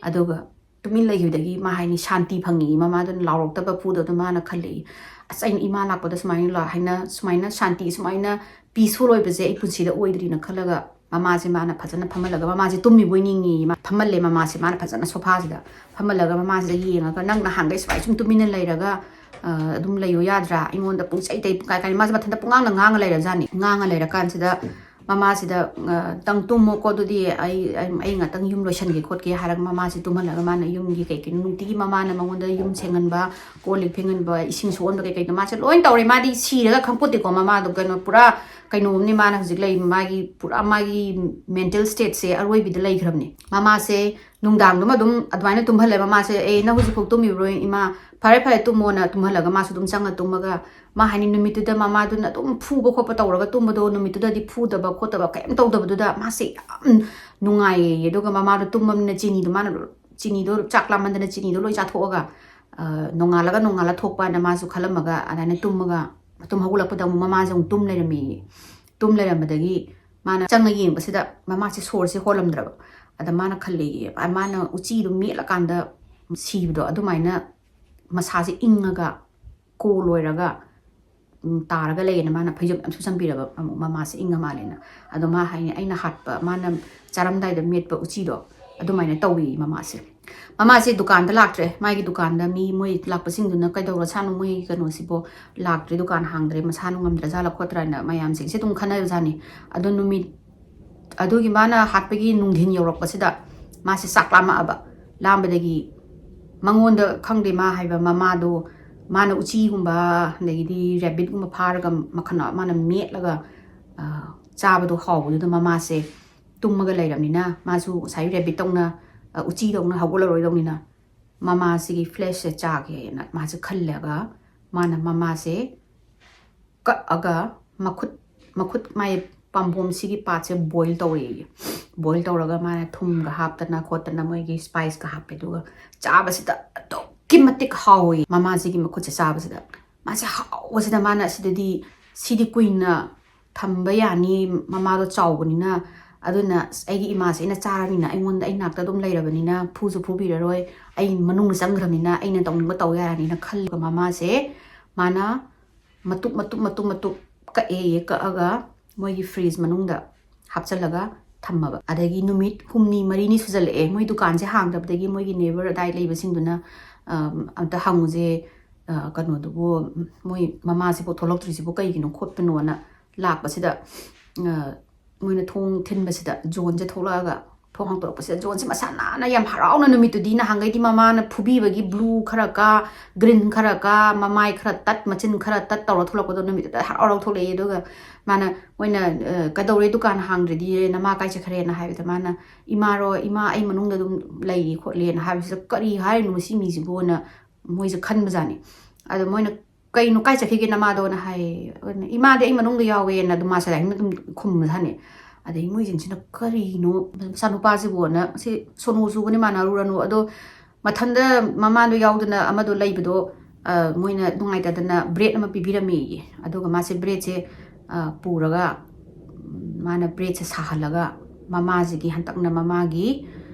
ꯑꯗꯨꯒ ꯇꯨꯃꯤꯟ ꯂꯩꯈꯤꯕꯗꯒꯤ ꯃꯥ ꯍꯥꯏꯅꯤ ꯁꯥꯟꯇꯤ ꯐꯪꯉꯤ, ꯃꯃꯥꯗꯨꯅ ꯂꯥꯎꯔꯛꯇꯕ ꯐꯨꯗꯕꯗꯣ ꯃꯥꯅ ꯈꯜꯂꯛꯏ, "ꯑꯁ, ꯑꯩꯅ ꯏꯃꯥ ꯂꯥꯛꯄꯗ ꯁꯨꯃꯥꯏꯅ ꯂꯥ-, ꯍꯥꯏꯅ, ꯁꯨꯃꯥꯏꯅ ꯁꯥꯟꯇꯤ, ꯁꯨꯃꯥꯏꯅ ꯄꯤꯁꯐꯨꯜ ꯑꯣꯏꯕꯁꯦ ꯑꯩ ꯄꯨꯟꯁꯤꯗ ꯑꯣꯏꯗ꯭ꯔꯤꯅ" ꯈꯜꯂꯒ ꯃꯃꯥꯁꯦ ꯃꯥꯅ ꯐꯖꯅ ꯐꯝꯍꯜꯂꯒ, ꯃꯃꯥꯁꯦ ꯇꯨꯝꯃꯤꯕꯣꯏ ꯅꯤꯡꯉꯤ, ꯃꯥ ꯐꯝꯍꯜꯂꯦ ꯃꯃꯥꯁꯦ ꯃꯥꯅ ꯐꯖꯅ ꯁꯣꯐꯥꯁꯤꯗ꯫ ꯐꯝꯍꯜꯂꯒ ꯃꯃꯥꯁꯤꯗ ꯌꯦꯡꯉꯒ, "ꯅꯪ ꯅꯍꯥꯟꯈꯩ ꯁꯨꯃꯥꯏ ꯁꯨꯝ ꯇꯨꯃꯤꯟꯅ ꯂꯩꯔꯒ, ꯑ, ꯑꯗꯨꯝ ꯂꯩꯌꯣ ꯌꯥꯗ꯭ꯔꯥ? ꯑꯩꯉꯣꯟꯗ ꯄꯨꯡꯆꯩ ꯆꯩ ꯄꯨꯡꯀꯥꯏ ꯀꯥꯏ"꯫ ꯃꯥꯁꯦ ꯃꯊꯟꯇ ꯄꯨꯡꯉꯥꯡꯗ ꯉꯥꯡꯉ ꯂꯩꯔꯖꯥꯠꯅꯤ꯫ ꯉꯥꯡꯉ ꯂꯩꯔꯀꯥꯟꯁꯤꯗ ꯃꯃꯥꯁꯤꯗ, "ꯑ, ꯅꯪ ꯇꯨꯝꯃꯣꯀꯣ ꯑꯗꯨꯗꯤ, ꯑꯩ, ꯑꯩ, ꯑꯩ ꯉꯥꯛꯇꯪ ꯌꯨꯝ ꯂꯣꯏꯁꯟꯒꯦ ꯈꯣꯠꯀꯦ" ꯍꯥꯏꯔꯒ ꯃꯃꯥꯁꯦ ꯇꯨꯝꯍꯜꯂꯒ ꯃꯥꯅ ꯌꯨꯝꯒꯤ ꯀꯩ ꯀꯩꯅꯣ ꯅꯨꯡꯇꯤꯒꯤ ꯃꯃꯥꯅ ꯃꯉꯣꯟꯗ ꯌꯨꯝ ꯁꯦꯡꯍꯟꯕ, ꯀꯣꯜ ꯂꯤꯛ ꯐꯦꯡꯍꯟꯕ, ꯏꯁꯤꯡ ꯁꯣꯛꯍꯟꯕ ꯀꯩ ꯀꯩꯅꯣ ꯃꯥꯁꯦ ꯂꯣꯏ ꯇꯧꯔꯦ꯫ ꯃꯥꯗꯤ ꯁꯤꯔꯒ ꯈꯪꯄꯣꯠꯇꯦꯀꯣ, ꯃꯃꯥꯗꯣ ꯀꯩꯅꯣ ꯄꯨꯔꯥ ꯀꯩꯅꯣꯝꯅꯤ ꯃꯥꯅ ꯍꯧꯖꯤꯛ ꯂꯩ, ꯃꯥꯒꯤ ꯄꯨꯔꯥ ꯃꯥꯒꯤ ꯃꯦꯟꯇꯦꯜ ꯁ꯭ꯇꯦꯠꯁꯦ ꯑꯔꯣꯏꯕꯤꯗ ꯂꯩꯈ꯭ꯔꯕꯅꯦ꯫ ꯃꯃꯥꯁꯦ ꯅꯨꯡꯗꯥꯡꯗꯨꯃ ꯑꯗꯨꯝ ꯑꯗꯨꯃꯥꯏꯅ ꯇꯨꯝꯍꯜꯂꯦ꯫ ꯃꯃꯥꯁꯦ, "ꯑꯦ, ꯅꯪ ꯍꯧꯖꯤꯛꯐꯥꯎ ꯇꯨꯝꯃꯤꯕ꯭ꯔꯣ ꯏꯃꯥ? ꯐꯔꯦ, ꯐꯔꯦ, ꯇꯨꯝꯃꯣꯅ" ꯇꯨꯝꯍꯜꯂꯒ ꯃꯥꯁꯨ ꯑꯗꯨꯝ ꯆꯪꯉ ꯇꯨꯝꯃꯒ, ꯃꯥ ꯍꯥꯏꯅꯤ ꯅꯨꯃꯤꯠꯇꯨꯗ ꯃꯃꯥꯗꯨꯅ ꯑꯗꯨꯝ ꯐꯨꯕ ꯈꯣꯠꯄ ꯇꯧꯔꯒ ꯇꯨꯝꯕꯗꯣ, ꯅꯨꯃꯤꯠꯇꯨꯗꯗꯤ ꯐꯨꯗꯕ ꯈꯣꯠꯇꯕ ꯀꯩꯝ ꯇꯧꯗꯕꯗꯨꯗ ꯃꯥꯁꯦ ꯌꯥꯝ ꯅꯨꯡꯉꯥꯏꯌꯦ꯫ ꯑꯗꯨꯒ ꯃꯃꯥꯗꯣ ꯇꯨꯝꯃꯕꯅꯤꯅ ꯆꯤꯅꯤꯗꯣ ꯃꯥꯅ ꯆꯤꯅꯤꯗꯣ, ꯆꯥꯛ ꯂꯥꯝꯃꯟꯗꯅ ꯆꯤꯅꯤꯗꯣ ꯂꯣꯏ ꯆꯥꯊꯣꯛꯑꯒ, ꯑ, ꯅꯣꯡꯉꯥꯜꯂꯒ ꯅꯣꯡꯉꯥꯜꯂ ꯊꯣꯛꯄꯅ ꯃꯥꯁꯨ ꯈꯜꯂꯝꯃꯒ, ꯑꯗꯨꯃꯥꯏꯅ ꯇꯨꯝꯃꯒ, ꯇꯨꯝ ꯍꯧꯒꯠꯂꯛꯄꯗ ꯑꯃꯨꯛ ꯃꯃꯥꯁꯦ ꯑꯃꯨꯛ ꯇꯨꯝ ꯂꯩꯔꯝꯃꯦꯌꯦ꯫ ꯇꯨꯝ ꯂꯩꯔꯝꯕꯗꯒꯤ ꯃꯥꯅ ꯆꯪꯉ ꯌꯦꯡꯕꯁꯤꯗ ꯃꯃꯥꯁꯦ ꯁꯣꯔꯁꯦ ꯍꯣꯜꯂꯝꯗ꯭ꯔꯕ꯫ ꯑꯗ ꯃꯥꯅ ꯈꯜꯂꯦꯌꯦ, ꯑ, ꯃꯥꯅ ꯎꯆꯤꯗꯣ ꯃꯦꯠꯂꯀꯥꯟꯗ ꯁꯤꯕꯗꯣ ꯑꯗꯨꯃꯥꯏꯅ ꯃꯁꯥꯁꯦ ꯏꯪꯉꯒ ꯀꯣ ꯂꯣꯏꯔꯒ, ꯎꯝ, ꯇꯥꯔꯒ ꯂꯩꯌꯦꯅ ꯃꯥꯅ ꯐꯩꯖꯨꯞ ꯌꯥꯝ ꯁꯨꯞꯆꯟꯕꯤꯔꯕ, ꯑꯃꯨꯛ ꯃꯃꯥꯁꯦ ꯏꯪꯉ ꯃꯥꯜꯂꯦꯅ꯫ ꯑꯗꯣ ꯃꯥ ꯍꯥꯏꯅꯦ, "ꯑꯩꯅ ꯍꯥꯠꯄ, ꯃꯥꯅ ꯆꯥꯔꯝꯗꯥꯏꯗ ꯃꯦꯠꯄ ꯎꯆꯤꯗꯣ ꯑꯗꯨꯃꯥꯏꯅ ꯇꯧꯏ ꯃꯃꯥꯁꯦ"꯫ ꯃꯃꯥꯁꯦ ꯗꯨꯀꯥꯟꯗ ꯂꯥꯛꯇ꯭ꯔꯦ꯫ ꯃꯥꯒꯤ ꯗꯨꯀꯥꯟꯗ ꯃꯤ, ꯃꯣꯏ ꯂꯥꯛꯄꯁꯤꯡꯗꯨꯅ, "ꯀꯩꯗꯧꯔꯁꯥꯠꯅꯣ ꯃꯣꯏ ꯀꯩꯅꯣꯁꯤꯕꯣ, ꯂꯥꯛꯇ꯭ꯔꯦ, ꯗꯨꯀꯥꯟ ꯍꯥꯡꯗ꯭ꯔꯦ, ꯃꯁꯥ ꯅꯨꯡꯉꯝꯗ꯭ꯔꯖꯥꯠꯂ ꯈꯣꯠꯇ꯭ꯔꯥꯅ" ꯃꯌꯥꯝꯁꯤꯡꯁꯦ ꯑꯗꯨꯝ ꯈꯟꯅꯕꯖꯥꯠꯅꯤ꯫ ꯑꯗꯣ ꯅꯨꯃꯤꯠ ꯑꯗꯨꯒꯤ ꯃꯥꯅ ꯍꯥꯠꯄꯒꯤ ꯅꯨꯡꯊꯤꯟ ꯌꯧꯔꯛꯄꯁꯤꯗ ꯃꯥꯁꯦ ꯆꯥꯛ ꯂꯥꯝꯃꯛꯑꯕ꯫ ꯂꯥꯝꯕꯗꯒꯤ ꯃꯉꯣꯟꯗ, ꯈꯪꯗꯦ, ꯃꯥ ꯍꯥꯏꯕ ꯃꯃꯥꯗꯣ, ꯃꯥꯅ ꯎꯆꯤꯒꯨꯝꯕ ꯑꯗꯒꯤꯗꯤ ꯔꯦꯕꯤꯠꯀꯨꯝꯕ ꯐꯥꯔꯒ ꯃꯈꯜ ꯃꯥꯅ ꯃꯦꯠꯂꯒ, ꯑ, ꯆꯥꯕꯗꯣ ꯍꯥꯎꯕꯗꯨꯗ ꯃꯃꯥꯁꯦ ꯇꯨꯝꯃꯒ ꯂꯩꯔꯕꯅꯤꯅ, ꯃꯥꯁꯨ ꯉꯁꯥꯏ ꯔꯦꯕꯤꯠꯇꯧꯅ, ꯑ, ꯎꯆꯤꯗꯧꯅ ꯍꯧꯒꯠꯂꯔꯣꯏꯗꯧꯅꯤꯅ, ꯃꯃꯥꯁꯤꯒꯤ ꯐ꯭ꯂꯦꯁꯁꯦ ꯆꯥꯒꯦꯅ ꯃꯥꯁꯦ ꯈꯜꯂꯒ, ꯃꯥꯅ ꯃꯃꯥꯁꯦ ꯀꯛꯑꯒ ꯃꯈꯨꯠ, ꯃꯈꯨꯠ ꯃꯥꯏ ꯄꯥꯝꯕꯣꯝꯁꯤꯒꯤ ꯄꯥꯠꯁꯦ ꯕꯣꯏꯜ ꯇꯧꯔꯦꯌꯦ꯫ ꯕꯣꯏꯜ ꯇꯧꯔꯒ ꯃꯥꯅ ꯊꯨꯝꯒ ꯍꯥꯞꯇꯅ ꯈꯣꯠꯇꯅ ꯃꯣꯏꯒꯤ ꯁ꯭ꯄꯥꯏꯁꯀ ꯍꯥꯞꯄꯦ, ꯑꯗꯨꯒ ꯆꯥꯕꯁꯤꯗ ꯑꯗꯨꯛꯀꯤ ꯃꯇꯤꯛ ꯍꯥꯎꯋꯦ꯫ ꯃꯃꯥꯁꯤꯒꯤ ꯃꯈꯨꯠꯁꯦ ꯆꯥꯕꯁꯤꯗ ꯃꯥꯁꯦ ꯍꯥꯎꯕꯁꯤꯗ ꯃꯥꯅ ꯁꯤꯗꯗꯤ, ꯁꯤꯗꯤ ꯀꯨꯏꯅ ꯊꯝꯕ ꯌꯥꯅꯤ, ꯃꯃꯥꯗꯣ ꯆꯥꯎꯕꯅꯤꯅ, ꯑꯗꯨꯅ ꯑꯁ, ꯑꯩꯒꯤ ꯏꯃꯥꯁꯦ ꯑꯩꯅ ꯆꯥꯔꯕꯅꯤꯅ, ꯑꯩꯉꯣꯟꯗ, ꯑꯩ ꯅꯥꯛꯇ ꯑꯗꯨꯝ ꯂꯩꯔꯕꯅꯤꯅ, ꯐꯨꯁꯨ ꯐꯨꯕꯤꯔꯔꯣꯏ, ꯑꯩ ꯃꯅꯨꯡꯗ ꯆꯪꯈ꯭ꯔꯕꯅꯤꯅ ꯑꯩꯅ ꯇꯧꯅꯤꯡꯕ ꯇꯧ ꯌꯥꯔꯅꯤꯅ ꯈꯜꯂꯒ ꯃꯃꯥꯁꯦ ꯃꯥꯅ ꯃꯇꯨꯞ, ꯃꯇꯨꯞ, ꯃꯇꯨꯞ, ꯃꯇꯨꯞ ꯀꯛꯑꯦꯌꯦ꯫ ꯀꯛꯑꯒ ꯃꯣꯏꯒꯤ ꯐ꯭ꯔꯤꯖ ꯃꯅꯨꯡꯗ ꯍꯥꯞꯆꯜꯂꯒ ꯊꯝꯃꯕ꯫ ꯑꯗꯒꯤ ꯅꯨꯃꯤꯠ ꯍꯨꯝꯅꯤ ꯃꯔꯤꯅꯤ ꯁꯨꯖꯜꯂꯛꯑꯦ꯫ ꯃꯣꯏ ꯗꯨꯀꯥꯟꯁꯦ ꯍꯥꯡꯗꯕꯗꯒꯤ ꯃꯣꯏꯒꯤ ꯅꯦꯕꯔ ꯑꯗꯥꯏ ꯂꯩꯕꯁꯤꯡꯗꯨꯅ, ꯑꯝ, "ꯑꯝꯇ ꯍꯪꯉꯨꯁꯦ, ꯑ, ꯀꯩꯅꯣꯗꯨꯕꯨ, ꯃꯣꯏ ꯃꯃꯥꯁꯤꯕꯨ ꯊꯣꯛꯂꯛꯇ꯭ꯔꯤꯁꯤꯕꯨ ꯀꯩꯒꯤꯅꯣ ꯈꯣꯠꯄꯅꯣꯅ" ꯂꯥꯛꯄꯁꯤꯗ, ꯑ, ꯃꯣꯏꯅ ꯊꯣꯡ ꯊꯤꯟꯕꯁꯤꯗ ꯖꯣꯟꯁꯦ ꯊꯣꯛꯂꯛꯑꯒ, ꯊꯣꯡ ꯍꯥꯡꯇꯣꯔꯛꯄꯁꯤꯗ ꯖꯣꯟꯁꯦ ꯃꯁꯥ ꯅꯥꯟꯅ ꯌꯥꯝ ꯍꯔꯥꯎꯅ, ꯅꯨꯃꯤꯠꯇꯨꯗꯤ ꯅꯍꯥꯟꯈꯩꯗꯤ ꯃꯃꯥꯅ ꯐꯨꯕꯤꯕꯒꯤ ꯕ꯭ꯂꯨ ꯈꯔ ꯀꯥ, ꯒ꯭ꯔꯤꯟ ꯈꯔ ꯀꯥ, ꯃꯃꯥꯏ ꯈꯔ ꯇꯠ, ꯃꯆꯤꯟ ꯈꯔ ꯇꯠ ꯇꯧꯔ ꯊꯣꯛꯂꯛꯄꯗꯣ, ꯅꯨꯃꯤꯠꯇꯨꯗ ꯍꯔꯥꯎ ꯍꯔꯥꯎ ꯊꯣꯛꯂꯛꯑꯦ꯫ ꯑꯗꯨꯒ ꯃꯥꯅ, ꯃꯣꯏꯅ, ꯑ, "ꯀꯩꯗꯧꯔꯦ ꯗꯨꯀꯥꯟ ꯍꯥꯡꯗ꯭ꯔꯗꯤ, ꯅꯃꯥ ꯀꯥꯏ ꯆꯠꯈ꯭ꯔꯦꯅ?" ꯍꯥꯏꯕꯗ ꯃꯥꯅ, "ꯏꯃꯥꯔꯣ, ꯏꯃꯥ ꯑꯩ ꯃꯅꯨꯡꯗ ꯑꯗꯨꯝ ꯂꯩꯔꯤ ꯈꯣꯠꯂꯤꯅ" ꯍꯥꯏꯕꯁꯤꯗ, "ꯀꯔꯤ ꯍꯥꯏꯔꯤꯅꯣ ꯃꯁꯤ ꯃꯤꯁꯤꯕꯨꯅ?" ꯃꯣꯏꯁꯦ ꯈꯟꯕꯖꯥꯠꯅꯤ꯫ ꯑꯗꯣ ꯃꯣꯏꯅ, "ꯀꯩꯅꯣ, ꯀꯥꯏ ꯆꯠꯈꯤꯒꯦ ꯅꯃꯥꯗꯣꯅ?" ꯍꯥꯏꯌꯦ꯫ ꯑꯗꯨꯅ, "ꯏꯃꯥꯗꯤ ꯑꯩ ꯃꯅꯨꯡꯗ ꯌꯥꯎꯋꯦꯅ" ꯑꯗꯨꯝ ꯃꯥꯁꯦ ꯑꯗꯨꯃꯥꯏꯅ ꯑꯗꯨꯝ ꯈꯨꯝꯕꯖꯥꯠꯅꯤ꯫ ꯑꯗꯩ ꯃꯣꯏꯁꯤꯡꯁꯤꯅ ꯀꯔꯤꯅꯣ ꯃꯆꯥꯅꯨꯄꯥꯁꯤꯕꯨꯅ, ꯁꯤ ꯁꯣꯅꯣ ꯆꯨꯕꯅꯤ ꯃꯥꯟꯅꯔꯨꯔꯅꯨ, ꯑꯗꯣ ꯃꯊꯟꯗ ꯃꯃꯥꯗꯣ ꯌꯥꯎꯗꯅ ꯑꯃꯗꯣ ꯂꯩꯕꯗꯣ, ꯑ, ꯃꯣꯏꯅ ꯅꯨꯡꯉꯥꯏꯇꯗꯅ ꯕ꯭ꯔꯦꯗ ꯑꯃ ꯄꯤꯕꯤꯔꯝꯃꯦꯌꯦ꯫ ꯑꯗꯨꯒ ꯃꯥꯁꯦ ꯕ꯭ꯔꯦꯗꯁꯦ, ꯑ, ꯄꯨꯔꯒ, ꯎꯝ, ꯃꯥꯅ ꯕ꯭ꯔꯦꯗꯁꯦ ꯁꯥꯍꯜꯂꯒ ꯃꯃꯥꯁꯤꯒꯤ, ꯍꯟꯇꯛꯅ ꯃꯃꯥꯒꯤ,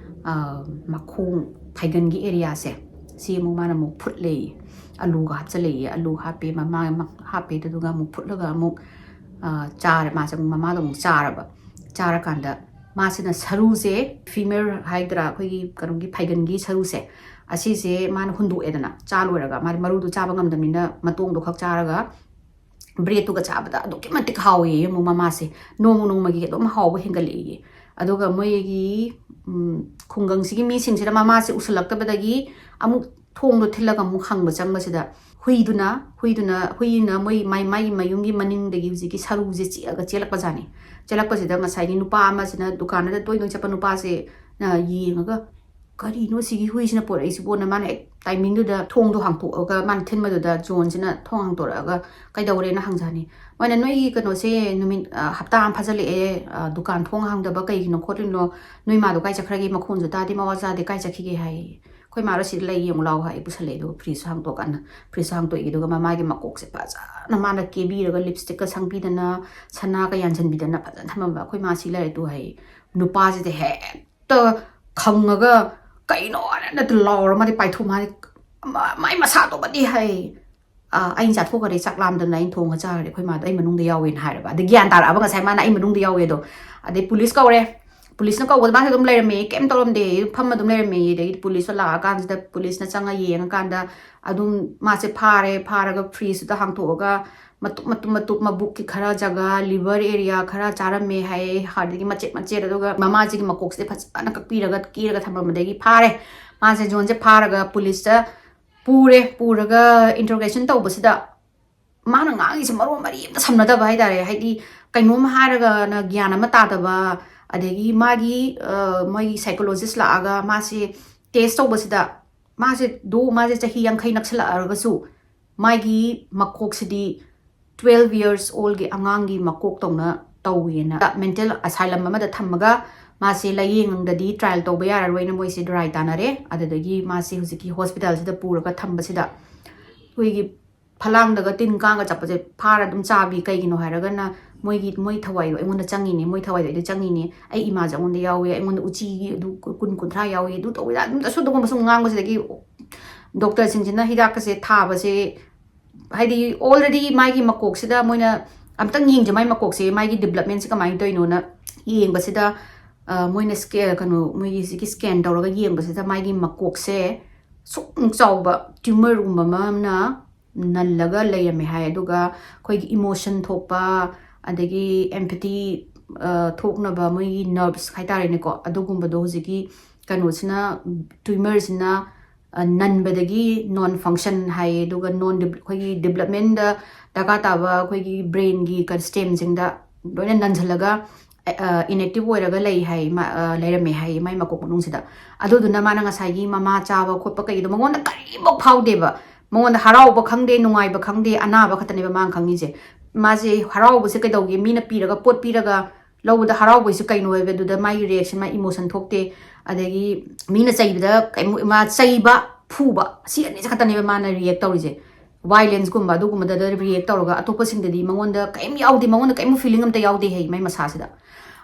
ꯑ, ꯃꯈꯣꯡ ꯐꯩꯒꯟꯒꯤ ꯑꯦꯔꯤꯌꯥꯁꯦ, ꯁꯤ ꯑꯃꯨꯛ ꯃꯥꯅ ꯑꯃꯨꯛ ꯐꯨꯠꯂꯦꯌꯦ꯫ ꯑꯂꯨꯒ ꯍꯥꯞꯆꯜꯂꯦꯌꯦ꯫ ꯑꯂꯨ ꯍꯥꯞꯄꯦ, ꯃꯃꯥ ꯑꯃ ꯍꯥꯞꯄꯦ, ꯑꯗꯨꯗꯨꯒ ꯑꯃꯨꯛ ꯐꯨꯠꯂꯒ ꯑꯃꯨꯛ, ꯑ, ꯆꯥꯔꯦ꯫ ꯃꯥꯁꯦ ꯑꯃꯨꯛ ꯃꯃꯥꯗꯣ ꯑꯃꯨꯛ ꯆꯥꯔꯕ꯫ ꯆꯥꯔꯀꯥꯟꯗ ꯃꯥꯁꯤꯅ ꯁꯔꯨꯁꯦ, ꯐꯤꯃꯦꯜ ꯍꯥꯏꯗ꯭ꯔꯥ, ꯑꯩꯈꯣꯏꯒꯤ ꯀꯩꯅꯣꯒꯤ ꯐꯩꯒꯟꯒꯤ ꯁꯔꯨꯁꯦ, ꯑꯁꯤꯁꯦ ꯃꯥꯅ ꯍꯨꯟꯗꯣꯛꯑꯦꯗꯅ, ꯆꯥ ꯂꯣꯏꯔꯒ꯫ ꯃꯥꯗꯤ ꯃꯔꯨꯗꯣ ꯆꯥꯕ ꯉꯝꯗꯕꯅꯤꯅ ꯃꯇꯣꯡꯗꯣ ꯈꯛ ꯆꯥꯔꯒ ꯕ꯭ꯔꯦꯗꯇꯨꯒ ꯆꯥꯕꯗ ꯑꯗꯨꯛꯀꯤ ꯃꯇꯤꯛ ꯍꯥꯎꯋꯦꯌꯦ꯫ ꯑꯃꯨꯛ ꯃꯃꯥꯁꯦ ꯅꯣꯡꯃ ꯅꯣꯡꯃꯒꯤ ꯑꯗꯨꯝ ꯍꯥꯎꯕ ꯍꯦꯟꯒꯠꯂꯛꯑꯦꯌꯦ꯫ ꯑꯗꯨꯒ ꯃꯣꯏꯒꯤ, ꯎꯝ, ꯈꯨꯡꯒꯪꯁꯤꯒꯤ ꯃꯤꯁꯤꯡꯁꯤꯅ ꯃꯃꯥꯁꯦ ꯎꯁꯜꯂꯛꯇꯕꯗꯒꯤ ꯑꯃꯨꯛ ꯊꯣꯡꯗꯣ ꯊꯤꯜꯂꯒ ꯑꯃꯨꯛ ꯍꯪꯕ ꯆꯪꯕꯁꯤꯗ, ꯍꯨꯏꯗꯨꯅ, ꯍꯨꯏꯗꯨꯅ, ꯍꯨꯏꯅ ꯃꯣꯏ ꯃꯥꯏ, ꯃꯥꯏꯒꯤ ꯃꯌꯨꯝꯒꯤ ꯃꯅꯤꯡꯗꯒꯤ ꯍꯧꯖꯤꯛꯀꯤ ꯁꯔꯨꯁꯦ ꯆꯤꯛꯑꯒ ꯆꯦꯜꯂꯛꯄꯖꯥꯠꯅꯤ꯫ ꯆꯦꯜꯂꯛꯄꯁꯤꯗ ꯉꯁꯥꯏꯒꯤ ꯅꯨꯄꯥ ꯑꯃꯁꯤꯅ, ꯗꯨꯀꯥꯟꯗꯨꯗ ꯇꯣꯏ ꯇꯣꯏ ꯆꯠꯄ ꯅꯨꯄꯥꯁꯦ, ꯑ, ꯌꯦꯡꯉꯒ, "ꯀꯔꯤꯅꯣ ꯁꯤꯒꯤ ꯍꯨꯏꯁꯤꯅ ꯄꯣꯔꯛꯏꯁꯤꯕꯣꯅ?" ꯃꯥꯅ ꯍꯦꯛ ꯇꯥꯏꯃꯤꯡꯗꯨꯗ ꯊꯣꯡꯗꯣ ꯍꯥꯡꯇꯣꯛꯑꯒ ꯃꯥꯅ ꯊꯤꯟꯕꯗꯨꯗ ꯖꯣꯟꯁꯤꯅ ꯊꯣꯡ ꯍꯥꯡꯇꯣꯔꯛꯑꯒ, "ꯀꯩꯗꯧꯔꯦꯅ?" ꯍꯪꯖꯥꯅꯤ꯫ ꯃꯣꯏꯅ, "ꯅꯣꯏꯒꯤ ꯀꯩꯅꯣꯁꯦ ꯅꯨꯃꯤꯠ, ꯑ, ꯍꯞꯇꯥ ꯑꯃ ꯐꯥꯖꯤꯜꯂꯛꯑꯦ, ꯑ, ꯗꯨꯀꯥꯟ ꯊꯣꯡ ꯍꯥꯡꯗꯕ ꯀꯩꯒꯤꯅꯣ ꯈꯣꯠꯂꯤꯅꯣ? ꯅꯣꯏ ꯃꯥꯗꯣ ꯀꯥꯏ ꯆꯠꯈ꯭ꯔꯒꯦ? ꯃꯈꯣꯟꯁꯨ ꯇꯥꯗꯦ, ꯃꯋꯥ ꯇꯥꯗꯦ, ꯀꯥꯏ ꯆꯠꯈꯤꯒꯦ?" ꯍꯥꯏꯌꯦ꯫ "ꯑꯩꯈꯣꯏ ꯃꯥꯔꯣ ꯁꯤꯗ ꯂꯩ, ꯌꯦꯡꯉꯨ ꯂꯥꯎ" ꯍꯥꯏ, ꯄꯨꯁꯜꯂꯛꯑꯦ꯫ ꯑꯗꯨꯒ ꯐ꯭ꯔꯤꯖꯁꯨ ꯍꯥꯡꯇꯣꯛꯑꯀꯥꯟꯗ, ꯐ꯭ꯔꯤꯖꯁꯨ ꯍꯥꯡꯇꯣꯛꯑꯦ꯫ ꯑꯗꯨꯒ ꯃꯃꯥꯒꯤ ꯃꯀꯣꯛꯁꯦ ꯐꯖꯅ ꯃꯥꯅ ꯀꯦꯕꯤꯔꯒ, ꯂꯤꯞꯁꯇꯤꯛꯀ ꯁꯪꯕꯤꯗꯅ, ꯁꯅꯥꯒ ꯌꯥꯟꯁꯤꯟꯕꯤꯗꯅ ꯐꯖꯅ ꯊꯝꯃꯝꯕ꯫ "ꯑꯩꯈꯣꯏ ꯃꯥ ꯁꯤ ꯂꯩꯔꯦ ꯇꯨ" ꯍꯥꯏ꯫ ꯅꯨꯄꯥꯁꯤꯗꯤ ꯍꯦꯛꯇ ꯈꯪꯉꯒ, "ꯀꯩꯅꯣ?" ꯍꯥꯏꯅ ꯂꯥꯎꯔ ꯃꯥꯗꯤ ꯄꯥꯏꯊꯣꯛ, ꯃꯥꯗꯤ, "ꯃ-, ꯃꯥꯏ ꯃꯁꯥꯗꯨꯃꯗꯤ" ꯍꯥꯏ꯫ "ꯑ, ꯑꯩꯅ ꯆꯥꯊꯣꯛꯈ꯭ꯔꯦ, ꯆꯥꯛ ꯂꯥꯝꯗꯅ ꯑꯩꯅ ꯊꯣꯡꯉ ꯆꯥꯈ꯭ꯔꯦ, ꯑꯩꯈꯣꯏ ꯃꯥꯗꯣ ꯑꯩ ꯃꯅꯨꯡꯗ ꯌꯥꯎꯋꯦꯅ" ꯍꯥꯏꯔꯕ꯫ ꯑꯗꯩ ꯒ꯭ꯌꯥꯟ ꯇꯥꯔꯛꯑꯕ ꯉꯁꯥꯏ ꯃꯥꯅ ꯑꯩ ꯃꯅꯨꯡꯗ ꯌꯥꯎꯋꯦ ꯑꯗꯣ꯫ ꯑꯗꯩ ꯄꯨꯂꯤꯁ ꯀꯧꯔꯦ꯫ ꯄꯨꯂꯤꯁꯅ ꯀꯧꯕꯗ ꯃꯥꯁꯦ ꯑꯗꯨꯝ ꯂꯩꯔꯝꯃꯦ, ꯀꯩꯝ ꯇꯧꯔꯝꯗꯦ, ꯐꯝꯃ ꯑꯗꯨꯝ ꯂꯩꯔꯝꯃꯦ꯫ ꯑꯗꯒꯤ ꯄꯨꯂꯤꯁꯇꯣ ꯂꯥꯛꯑꯀꯥꯟꯁꯤꯗ, ꯄꯨꯂꯤꯁꯅ ꯆꯪꯉ ꯌꯦꯡꯉꯀꯥꯟꯗ ꯑꯗꯨꯝ ꯃꯥꯁꯦ ꯐꯥꯔꯦ, ꯐꯥꯔꯒ ꯐ꯭ꯔꯤꯖꯇꯨꯗ ꯍꯥꯡꯇꯣꯛꯑꯒ ꯃꯇꯨꯞ, ꯃꯇꯨꯞ, ꯃꯇꯨꯞ, ꯃꯕꯨꯛꯀꯤ ꯈꯔ ꯖꯒꯥ, ꯂꯤꯚꯔ ꯑꯦꯔꯤꯌꯥ ꯈꯔ ꯆꯥꯔꯝꯃꯦ ꯍꯥꯏꯌꯦ, ꯑꯗꯒꯤ ꯃꯆꯦꯠ ꯃꯆꯦꯠ, ꯑꯗꯨꯒ ꯃꯃꯥꯁꯤꯒꯤ ꯃꯀꯣꯛꯁꯤꯗ ꯐꯖꯅ ꯀꯛꯄꯤꯔꯒ ꯀꯦꯔꯒ ꯊꯝꯃꯝꯕꯗꯒꯤ ꯐꯥꯔꯦ꯫ ꯃꯥꯁꯦ ꯖꯣꯟꯁꯦ ꯐꯥꯔꯒ ꯄꯨꯂꯤꯁꯇ ꯄꯨꯔꯦ, ꯄꯨꯔꯒ ꯏꯟꯇ꯭ꯔꯣꯒꯦꯁꯟ ꯇꯧꯕꯁꯤꯗ ꯃꯥꯅ ꯉꯥꯡꯉꯤꯁꯦ ꯃꯔꯣꯟ ꯃꯔꯤ ꯑꯝꯇ ꯁꯝꯅꯗꯕ ꯍꯥꯏꯇꯥꯔꯦ꯫ ꯍꯥꯏꯗꯤ ꯀꯩꯅꯣꯝ ꯍꯥꯏꯔꯒꯅ ꯒ꯭ꯌꯥꯟ ꯑꯃ ꯇꯥꯗꯕ, ꯑꯗꯒꯤ ꯃꯥꯒꯤ, ꯑ, ꯃꯣꯏꯒꯤ psychologist ꯂꯥꯛꯑꯒ ꯃꯥꯁꯦ ꯇꯦꯁ ꯇꯧꯕꯁꯤꯗ ꯃꯥꯁꯦ ꯗꯣ ꯃꯥꯁꯦ ꯆꯍꯤ ꯌꯥꯡꯈꯩ ꯅꯛꯁꯜꯂꯛꯑꯒꯁꯨ ꯃꯥꯒꯤ ꯃꯀꯣꯛꯁꯤꯗꯤ twelve years oldꯒꯤ ꯑꯉꯥꯡꯒꯤ ꯃꯀꯣꯛꯇꯧꯅ ꯇꯧꯋꯦꯅ mental asylum ꯑꯃꯗ ꯊꯝꯃꯒ ꯃꯥꯁꯦ ꯂꯥꯏꯌꯦꯡꯗꯗꯤ trial ꯇꯧꯕ ꯌꯥꯔꯔꯣꯏꯅ ꯃꯣꯏꯁꯦ ꯗꯨꯔꯥꯏ ꯇꯥꯅꯔꯦ꯫ ꯑꯗꯨꯗꯒꯤ ꯃꯥꯁꯦ ꯍꯧꯖꯤꯛꯀꯤ hospitalꯁꯤꯗ ꯄꯨꯔꯒ ꯊꯝꯕꯁꯤꯗ ꯑꯩꯈꯣꯏꯒꯤ ꯐꯂꯥꯡꯗꯒ ꯇꯤꯟ ꯀꯥꯡꯒ ꯆꯠꯄꯁꯦ ꯐꯥꯔ ꯑꯗꯨꯝ ꯆꯥꯕꯤ꯫ ꯀꯩꯒꯤꯅꯣ ꯍꯥꯏꯔꯒꯅ ꯃꯣꯏꯒꯤ, ꯃꯣꯏ ꯊꯋꯥꯏꯗꯣ ꯑꯩꯉꯣꯟꯗ ꯆꯪꯉꯤꯅꯦ, ꯃꯣꯏ ꯊꯋꯥꯏꯗꯣ ꯑꯩꯗ ꯆꯪꯉꯤꯅꯦ, ꯑꯩ ꯏꯃꯥꯁꯦ ꯑꯩꯉꯣꯟꯗ ꯌꯥꯎꯋꯦ, ꯑꯩꯉꯣꯟꯗ ꯎꯆꯤꯒꯤ ꯑꯗꯨ ꯀꯨꯟ ꯀꯨꯟꯊ꯭ꯔꯥ ꯌꯥꯎꯋꯦ, ꯑꯗꯨ ꯇꯧꯋꯦ, ꯑꯗꯨꯝ ꯑꯁꯨꯝ ꯑꯗꯨꯒꯨꯝꯕ ꯁꯨꯝ ꯉꯥꯡꯕꯁꯤꯗꯒꯤ doctorꯁꯤꯡꯁꯤꯅ ꯍꯤꯗꯥꯛꯀꯁꯦ ꯊꯥꯕꯁꯦ, ꯍꯥꯏꯗꯤ already ꯃꯥꯒꯤ ꯃꯀꯣꯛꯁꯤꯗ ꯃꯣꯏꯅ ꯑꯝꯇꯪ ꯌꯦꯡꯁꯦ, ꯃꯥꯏ ꯃꯀꯣꯛꯁꯦ, ꯃꯥꯒꯤ developmentꯁꯦ ꯀꯃꯥꯏꯅ ꯇꯧꯔꯤꯅꯣꯅ ꯌꯦꯡꯕꯁꯤꯗ, ꯑ, ꯃꯣꯏꯅ sca-, ꯀꯩꯅꯣ, ꯃꯣꯏꯒꯤ ꯍꯧꯖꯤꯛꯀꯤ scan ꯇꯧꯔꯒ ꯌꯦꯡꯕꯁꯤꯗ ꯃꯥꯒꯤ ꯃꯀꯣꯛꯁꯦ ꯁꯨꯛ ꯆꯥꯎꯕ tumorꯒꯨꯝꯕ ꯑꯃꯅ ꯅꯜꯂꯒ ꯂꯩꯔꯝꯃꯦ ꯍꯥꯏ꯫ ꯑꯗꯨꯒ ꯑꯩꯈꯣꯏꯒꯤ emotion ꯊꯣꯛꯄ, ꯑꯗꯒꯤ empathy, ꯑ, ꯊꯣꯛꯅꯕ ꯃꯣꯏꯒꯤ nerves ꯍꯥꯏꯇꯥꯔꯦꯅꯦꯀꯣ, ꯑꯗꯨꯒꯨꯝꯕꯗꯣ ꯍꯧꯖꯤꯛꯀꯤ ꯀꯩꯅꯣꯁꯤꯅ, tumorꯁꯤꯅ, ꯑ, ꯅꯟꯕꯗꯒꯤ non function ꯍꯥꯏꯌꯦ꯫ ꯑꯗꯨꯒ non dev-, ꯑꯩꯈꯣꯏꯒꯤ developmentꯗ ꯗꯔꯀꯥꯔ ꯇꯥꯕ ꯑꯩꯈꯣꯏꯒꯤ brainꯒꯤ ꯀ-, stemꯁꯤꯡꯗ ꯂꯣꯏꯅ ꯅꯟꯁꯤꯜꯂꯒ, ꯑ, inactive ꯑꯣꯏꯔꯒ ꯂꯩ ꯍꯥꯏ, ꯃꯥ, ꯑ, ꯂꯩꯔꯝꯃꯦ ꯍꯥꯏ ꯃꯥꯏ ꯃꯀꯣꯛ ꯃꯅꯨꯡꯁꯤꯗ꯫ ꯑꯗꯨꯗꯨꯅ ꯃꯥꯅ ꯉꯁꯥꯏꯒꯤ ꯃꯃꯥ ꯆꯥꯕ ꯈꯣꯠꯄ ꯀꯩꯗꯣ ꯃꯉꯣꯟꯗ ꯀꯔꯤꯝꯐꯥꯎ ꯐꯥꯎꯗꯦꯕ꯫ ꯃꯉꯣꯟꯗ ꯍꯔꯥꯎꯕ ꯈꯪꯗꯦ, ꯅꯨꯡꯉꯥꯏꯕ ꯈꯪꯗꯦ, ꯑꯅꯥꯕ ꯈꯛꯇꯅꯦꯕ ꯃꯥꯅ ꯈꯪꯉꯤꯁꯦ꯫ ꯃꯥꯁꯦ ꯍꯔꯥꯎꯕꯁꯦ ꯀꯩꯗꯧꯒꯦ? ꯃꯤꯅ ꯄꯤꯔꯒ, ꯄꯣꯠ ꯄꯤꯔꯒ ꯂꯧꯕꯗ ꯍꯔꯥꯎꯕꯁꯦ ꯀꯩꯅꯣ ꯍꯥꯏꯕꯗꯨꯗ ꯃꯥꯒꯤ reaction, ꯃꯥ emotion ꯊꯣꯛꯇꯦ꯫ ꯑꯗꯒꯤ ꯃꯤꯅ ꯆꯩꯕꯗ ꯀꯩꯝ, ꯃꯥ ꯆꯩꯕ, ꯐꯨꯕ, ꯁꯤ ꯑꯅꯤꯁꯦ ꯈꯛꯇꯅꯦꯕ ꯃꯥꯅ react ꯇꯧꯔꯤꯁꯦ꯫ Violenceꯀꯨꯝꯕ ꯑꯗꯨꯒꯨꯝꯕꯗ react ꯇꯧꯔꯒ ꯑꯇꯣꯞꯄꯁꯤꯡꯗꯗꯤ ꯃꯉꯣꯟꯗ ꯀꯩꯝ ꯌꯥꯎꯗꯦ, ꯃꯉꯣꯟꯗ ꯀꯩꯝ feeling ꯑꯝꯇ ꯌꯥꯎꯗꯦ ꯍꯥꯏ ꯃꯥꯏ ꯃꯁꯥꯁꯤꯗ꯫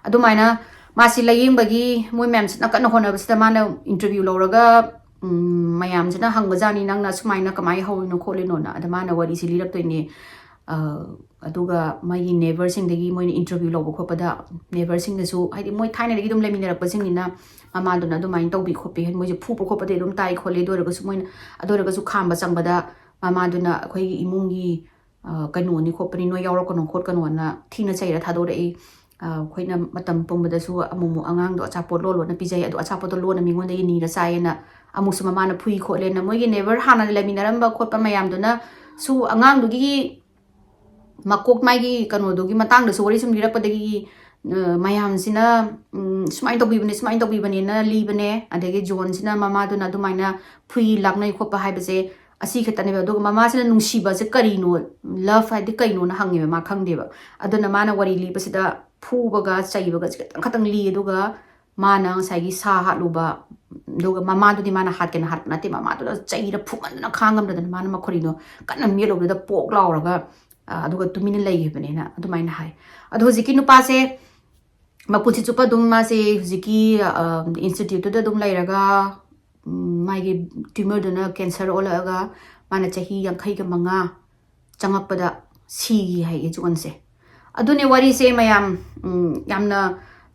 ꯑꯗꯨꯃꯥꯏꯅ ꯃꯥꯁꯤ ꯂꯥꯏꯌꯦꯡꯕꯒꯤ ꯃꯣꯏ ꯃꯌꯥꯝꯁꯤꯅ ꯀꯟꯅ ꯍꯣꯠꯅꯕꯁꯤꯗ ꯃꯥꯅ interview ꯂꯧꯔꯒ, ꯎꯝ, ꯃꯌꯥꯝꯁꯤꯅ ꯍꯪꯕꯖꯥꯠꯅꯤ, "ꯅꯪꯅ ꯁꯨꯃꯥꯏꯅ ꯀꯃꯥꯏꯅ ꯍꯧꯔꯤꯅꯣ ꯈꯣꯠꯂꯤꯅꯣꯅ?" ꯑꯗ ꯃꯥꯅ ꯋꯥꯔꯤꯁꯤ ꯂꯤꯔꯛꯇꯣꯏꯅꯦ꯫ ꯑ, ꯑꯗꯨꯒ ꯃꯥꯒꯤ neighbourꯁꯤꯡꯗꯒꯤ ꯃꯣꯏꯅ interview ꯂꯧꯕ ꯈꯣꯠꯄꯗ neighbourꯁꯤꯡꯅꯁꯨ, ꯍꯥꯏꯗꯤ ꯃꯣꯏ ꯊꯥꯏꯅꯗꯒꯤ ꯑꯗꯨꯝ ꯂꯩꯃꯤꯟꯅꯔꯛꯄꯁꯤꯡꯅꯤꯅ ꯃꯃꯥꯗꯨꯅ ꯑꯗꯨꯃꯥꯏꯅ ꯇꯧꯕꯤ ꯈꯣꯠꯄꯤ, ꯍꯥꯏꯗꯤ ꯃꯣꯏꯁꯦ ꯐꯨꯕ ꯈꯣꯠꯄꯗꯤ ꯑꯗꯨꯝ ꯇꯥꯏ ꯈꯣꯠꯂꯤ, ꯑꯗꯨ ꯑꯣꯏꯔꯒꯁꯨ ꯃꯣꯏꯅ, ꯑꯗꯨ ꯑꯣꯏꯔꯒꯁꯨ ꯈꯥꯝꯕ ꯆꯪꯕꯗ ꯃꯃꯥꯗꯨꯅ ꯑꯩꯈꯣꯏꯒꯤ ꯏꯃꯨꯡꯒꯤ, ꯑ, ꯀꯩꯅꯣꯅꯤ ꯈꯣꯠꯄꯅꯤ, ꯅꯣꯏ ꯌꯥꯎꯔꯛꯀꯅꯣ ꯈꯣꯠꯀꯅꯣꯅ ꯊꯤꯅ ꯆꯩꯔ ꯊꯥꯗꯣꯔꯛꯏ꯫ ꯑ, ꯑꯩꯈꯣꯏꯅ ꯃꯇꯝ ꯄꯨꯝꯕꯗꯁꯨ ꯑꯃꯨꯛ ꯑꯃꯨꯛ ꯑꯉꯥꯡꯗꯣ ꯑꯆꯥꯄꯣꯠ ꯂꯣꯟ ꯂꯣꯟꯅ ꯄꯤꯖꯩ, ꯑꯗꯣ ꯑꯆꯥꯄꯣꯠꯇꯣ ꯂꯣꯟꯅ ꯃꯤꯉꯣꯟꯗꯒꯤ ꯅꯤꯔ ꯆꯥꯏꯌꯦꯅ ꯑꯃꯨꯛꯁꯨ ꯃꯃꯥꯅ ꯐꯨꯏ ꯈꯣꯠꯂꯦꯅ ꯃꯣꯏꯒꯤ neighbour ꯍꯥꯟꯅ ꯂꯩꯃꯤꯟꯅꯔꯝꯕ ꯈꯣꯠꯄ ꯃꯌꯥꯝꯗꯨꯅꯁꯨ ꯑꯉꯥꯡꯗꯨꯒꯤ ꯃꯀꯣꯛ ꯃꯥꯒꯤ ꯀꯩꯅꯣꯗꯨꯒꯤ ꯃꯇꯥꯡꯗꯁꯨ ꯋꯥꯔꯤ ꯁꯨꯝ ꯂꯤꯔꯛꯄꯗꯒꯤ, ꯑ, ꯃꯌꯥꯝꯁꯤꯅ, ꯎꯝ, ꯁꯨꯃꯥꯏꯅ ꯇꯧꯕꯤꯕꯅꯦ, ꯁꯨꯃꯥꯏꯅ ꯇꯧꯕꯤꯕꯅꯦꯅ ꯂꯤꯕꯅꯦ꯫ ꯑꯗꯒꯤ ꯖꯣꯟꯁꯤꯅ ꯃꯃꯥꯗꯨꯅ ꯑꯗꯨꯃꯥꯏꯅ ꯐꯨꯏ ꯂꯥꯛꯅꯩ ꯈꯣꯠꯄ ꯍꯥꯏꯕꯁꯦ ꯑꯁꯤ ꯈꯛꯇꯅꯦꯕ꯫ ꯑꯗꯨꯒ ꯃꯃꯥꯁꯤꯅ ꯅꯨꯡꯁꯤꯕꯁꯦ ꯀꯔꯤꯅꯣ, ꯂꯚ ꯍꯥꯏꯗꯤ ꯀꯩꯅꯣꯅ ꯍꯪꯉꯦꯕ, ꯃꯥ ꯈꯪꯗꯦꯕ꯫ ꯑꯗꯨꯅ ꯃꯥꯅ ꯋꯥꯔꯤ ꯂꯤꯕꯁꯤꯗ ꯐꯨꯕꯒ ꯆꯩꯕꯒꯁꯦ ꯈꯤꯇꯪ ꯈꯛꯇꯪ ꯂꯤ꯫ ꯑꯗꯨꯒ ꯃꯥꯅ ꯉꯁꯥꯏꯒꯤ ꯁꯥ ꯍꯥꯠꯂꯨꯕ, ꯑꯗꯨꯒ ꯃꯃꯥꯗꯨꯗꯤ ꯃꯥꯅ ꯍꯥꯠꯀꯦꯅ ꯍꯥꯠꯄ ꯅꯠꯇꯦ, ꯃꯃꯥꯗꯨꯅ ꯆꯩꯗ ꯐꯨꯃꯟꯗꯅ ꯈꯥꯡꯉꯝꯗꯗꯅ ꯃꯥꯅ ꯃꯈꯣꯔꯤꯗꯣ ꯀꯟꯅ ꯃꯦꯠꯂꯨꯕꯗꯨꯗ ꯄꯣꯛ ꯂꯥꯎꯔꯒ, ꯑ, ꯑꯗꯨꯒ ꯇꯨꯃꯤꯟꯅ ꯂꯩꯈꯤꯕꯅꯦꯅ ꯑꯗꯨꯃꯥꯏꯅ ꯍꯥꯏ꯫ ꯑꯗꯣ ꯍꯧꯖꯤꯛꯀꯤ ꯅꯨꯄꯥꯁꯦ ꯃꯄꯨꯟꯁꯤ ꯆꯨꯞꯄ ꯑꯗꯨꯝ ꯃꯥꯁꯦ ꯍꯧꯖꯤꯛꯀꯤ, ꯑ, ꯏꯟꯁꯇꯤꯇ꯭ꯌꯨꯠꯇꯨꯗ ꯑꯗꯨꯝ ꯂꯩꯔꯒ, ꯎꯝ, ꯃꯥꯒꯤ ꯇ꯭ꯌꯨꯃꯔꯗꯨꯅ ꯀꯦꯟꯁꯔ ꯑꯣꯜꯂꯛꯑꯒ ꯃꯥꯅ ꯆꯍꯤ ꯌꯥꯡꯈꯩꯒ ꯃꯉꯥ ꯆꯪꯉꯛꯄꯗ ꯁꯤꯒꯤ ꯍꯥꯏꯌꯦ ꯖꯣꯟꯁꯦ꯫ ꯑꯗꯨꯅꯦ ꯋꯥꯔꯤꯁꯦ ꯃꯌꯥꯝ, ꯎꯝ, ꯌꯥꯝꯅ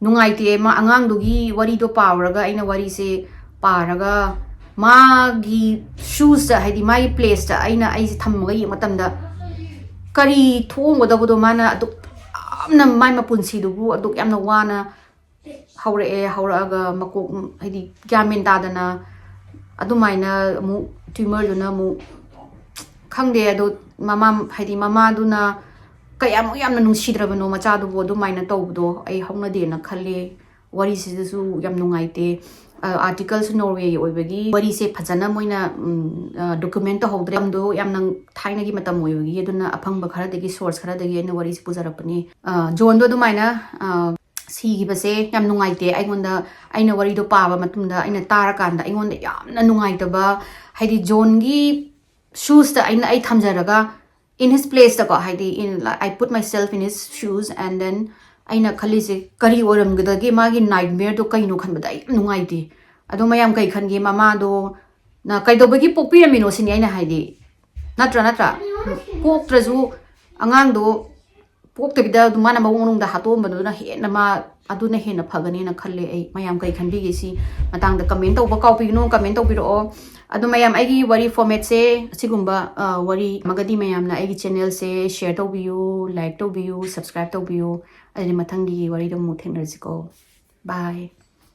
ꯅꯨꯡꯉꯥꯏꯇꯦ꯫ ꯃꯥ ꯑꯉꯥꯡꯗꯨꯒꯤ ꯋꯥꯔꯤꯗꯣ ꯄꯥꯎꯔꯒ ꯑꯩꯅ ꯋꯥꯔꯤꯁꯦ ꯄꯥꯔꯒ ꯃꯥꯒꯤ ꯁꯨꯁꯇ, ꯍꯥꯏꯗꯤ ꯃꯥꯒꯤ ꯄ꯭ꯂꯦꯁꯇ ꯑꯩꯅ ꯑꯩꯁꯦ ꯊꯝꯃꯒ ꯌꯦꯡꯕ ꯃꯇꯝꯗ ꯀꯔꯤ ꯊꯣꯛꯑꯝꯒꯗꯕꯗꯣ ꯃꯥꯅ ꯑꯗꯨꯛ ꯌꯥꯝꯅ ꯃꯥꯏ ꯃꯄꯨꯟꯁꯤꯗꯨꯕꯨ ꯑꯗꯨꯛ ꯌꯥꯝꯅ ꯋꯥꯅ ꯍꯧꯔꯛꯑꯦ, ꯍꯧꯔꯛꯑꯒ ꯃꯀꯣꯛ, ꯍꯥꯏꯗꯤ ꯒ꯭ꯌꯥꯟ ꯃꯦꯟ ꯇꯥꯗꯅ ꯑꯗꯨꯃꯥꯏꯅ ꯑꯃꯨꯛ ꯇ꯭ꯌꯨꯃꯔꯗꯨꯅ ꯑꯃꯨꯛ ꯈꯪꯗꯦ꯫ ꯑꯗꯣ ꯃꯃꯥ, ꯍꯥꯏꯗꯤ ꯃꯃꯥꯗꯨꯅ ꯀꯌꯥꯃꯨꯛ ꯌꯥꯝꯅ ꯅꯨꯡꯁꯤꯗ꯭ꯔꯕꯅꯣ ꯃꯆꯥꯗꯨꯕꯨ ꯑꯗꯨꯃꯥꯏꯅ ꯇꯧꯕꯗꯣ ꯑꯩ ꯍꯧꯅꯗꯦꯅ ꯈꯜꯂꯦ꯫ ꯋꯥꯔꯤꯁꯤꯗꯁꯨ ꯌꯥꯝ ꯅꯨꯡꯉꯥꯏꯇꯦ꯫ ꯑ, ꯑꯥꯔꯇꯤꯀꯜꯁꯨ ꯅꯣꯔꯋꯦꯒꯤ ꯑꯣꯏꯕꯒꯤ ꯋꯥꯔꯤꯁꯦ ꯐꯖꯅ ꯃꯣꯏꯅ, ꯎꯝ, ꯑ, ꯗꯣꯀꯨꯃꯦꯟ ꯇꯧꯍꯧꯗ꯭ꯔꯦ꯫ ꯃꯇꯝꯗꯣ ꯌꯥꯝꯅ ꯊꯥꯏꯅꯒꯤ ꯃꯇꯝ ꯑꯣꯏꯕꯒꯤ, ꯑꯗꯨꯅ ꯑꯐꯪꯕ ꯈꯔꯗꯒꯤ, ꯁꯣꯔꯁ ꯈꯔꯗꯒꯤ ꯑꯩꯅ ꯋꯥꯔꯤꯁꯦ ꯄꯨꯖꯔꯛꯄꯅꯤ꯫ ꯑ, ꯖꯣꯟꯗꯣ ꯑꯗꯨꯃꯥꯏꯅ, ꯑ, ꯁꯤꯈꯤꯕꯁꯦ ꯌꯥꯝ ꯅꯨꯡꯉꯥꯏꯇꯦ꯫ ꯑꯩꯉꯣꯟꯗ, ꯑꯩꯅ ꯋꯥꯔꯤꯗꯣ ꯄꯥꯕ ꯃꯇꯨꯡꯗ ꯑꯩꯅ ꯇꯥꯔꯀꯥꯟꯗ ꯑꯩꯉꯣꯟꯗ ꯌꯥꯝꯅ ꯅꯨꯡꯉꯥꯏꯇꯕ, ꯍꯥꯏꯗꯤ ꯖꯣꯟꯒꯤ ꯁꯨꯁꯇ ꯑꯩꯅ ꯑꯩ ꯊꯝꯖꯔꯒ, in his placeꯇꯀꯣ, ꯍꯥꯏꯗꯤ in, I put myself in his shoes and then ꯑꯩꯅ ꯈꯜꯂꯤꯁꯦ ꯀꯔꯤ ꯑꯣꯏꯔꯝꯒꯗꯒꯦ, ꯃꯥꯒꯤ ꯅꯥꯏꯠꯃꯤꯌꯔꯗꯣ ꯀꯩꯅꯣ ꯈꯟꯕꯗ ꯑꯩ ꯌꯥꯝ ꯅꯨꯡꯉꯥꯏꯇꯦ꯫ ꯑꯗꯣ ꯃꯌꯥꯝ ꯀꯩ ꯈꯟꯒꯦ, ꯃꯃꯥꯗꯣ ꯅ ꯀꯩꯗꯧꯕꯒꯤ ꯄꯣꯛꯄꯤꯔꯝꯃꯤꯅꯣ ꯁꯤꯅꯤ ꯑꯩꯅ ꯍꯥꯏꯗꯤ, ꯅꯠꯇ꯭ꯔꯥ? ꯅꯠꯇ꯭ꯔꯥ? ꯄꯣꯛꯇ꯭ꯔꯁꯨ ꯑꯉꯥꯡꯗꯣ ꯄꯣꯛꯇꯕꯤꯗ ꯑꯗꯨꯝ ꯃꯥꯅ ꯃꯑꯣꯡ ꯃꯅꯨꯡꯗ ꯍꯥꯠꯇꯣꯛꯑꯝꯕꯗꯨꯅ ꯍꯦꯟꯅ ꯃꯥ, ꯑꯗꯨꯅ ꯍꯦꯟꯅ ꯐꯒꯅꯦꯅ ꯈꯜꯂꯦ ꯑꯩ꯫ ꯃꯌꯥꯝ ꯀꯩ ꯈꯟꯕꯤꯒꯦ ꯁꯤ ꯃꯇꯥꯡꯗ ꯀꯃꯦꯟ ꯇꯧꯕ ꯀꯥꯎꯕꯤꯒꯅꯨ, ꯀꯃꯦꯟ ꯇꯧꯕꯤꯔꯛꯑꯣ꯫ ꯑꯗꯣ ꯃꯌꯥꯝ, ꯑꯩꯒꯤ ꯋꯥꯔꯤ ꯐꯣꯔꯃꯦꯠꯁꯦ ꯑꯁꯤꯒꯨꯝꯕ, ꯑ, ꯋꯥꯔꯤ ꯑꯃꯒꯗꯤ ꯃꯌꯥꯝꯅ ꯑꯩꯒꯤ ꯆꯦꯅꯦꯜꯁꯦ ꯁꯤꯌꯔ ꯇꯧꯕꯤꯌꯨ, ꯂꯥꯏꯛ ꯇꯧꯕꯤꯌꯨ, ꯁꯕꯁꯀ꯭ꯔꯥꯏꯕ ꯇꯧꯕꯤꯌꯨ꯫ ꯑꯗꯨꯗꯤ ꯃꯊꯪꯒꯤ ꯋꯥꯔꯤꯗ ꯑꯃꯨꯛ ꯊꯦꯡꯅꯔꯁꯤꯀꯣ꯫ ꯕꯥꯏ꯫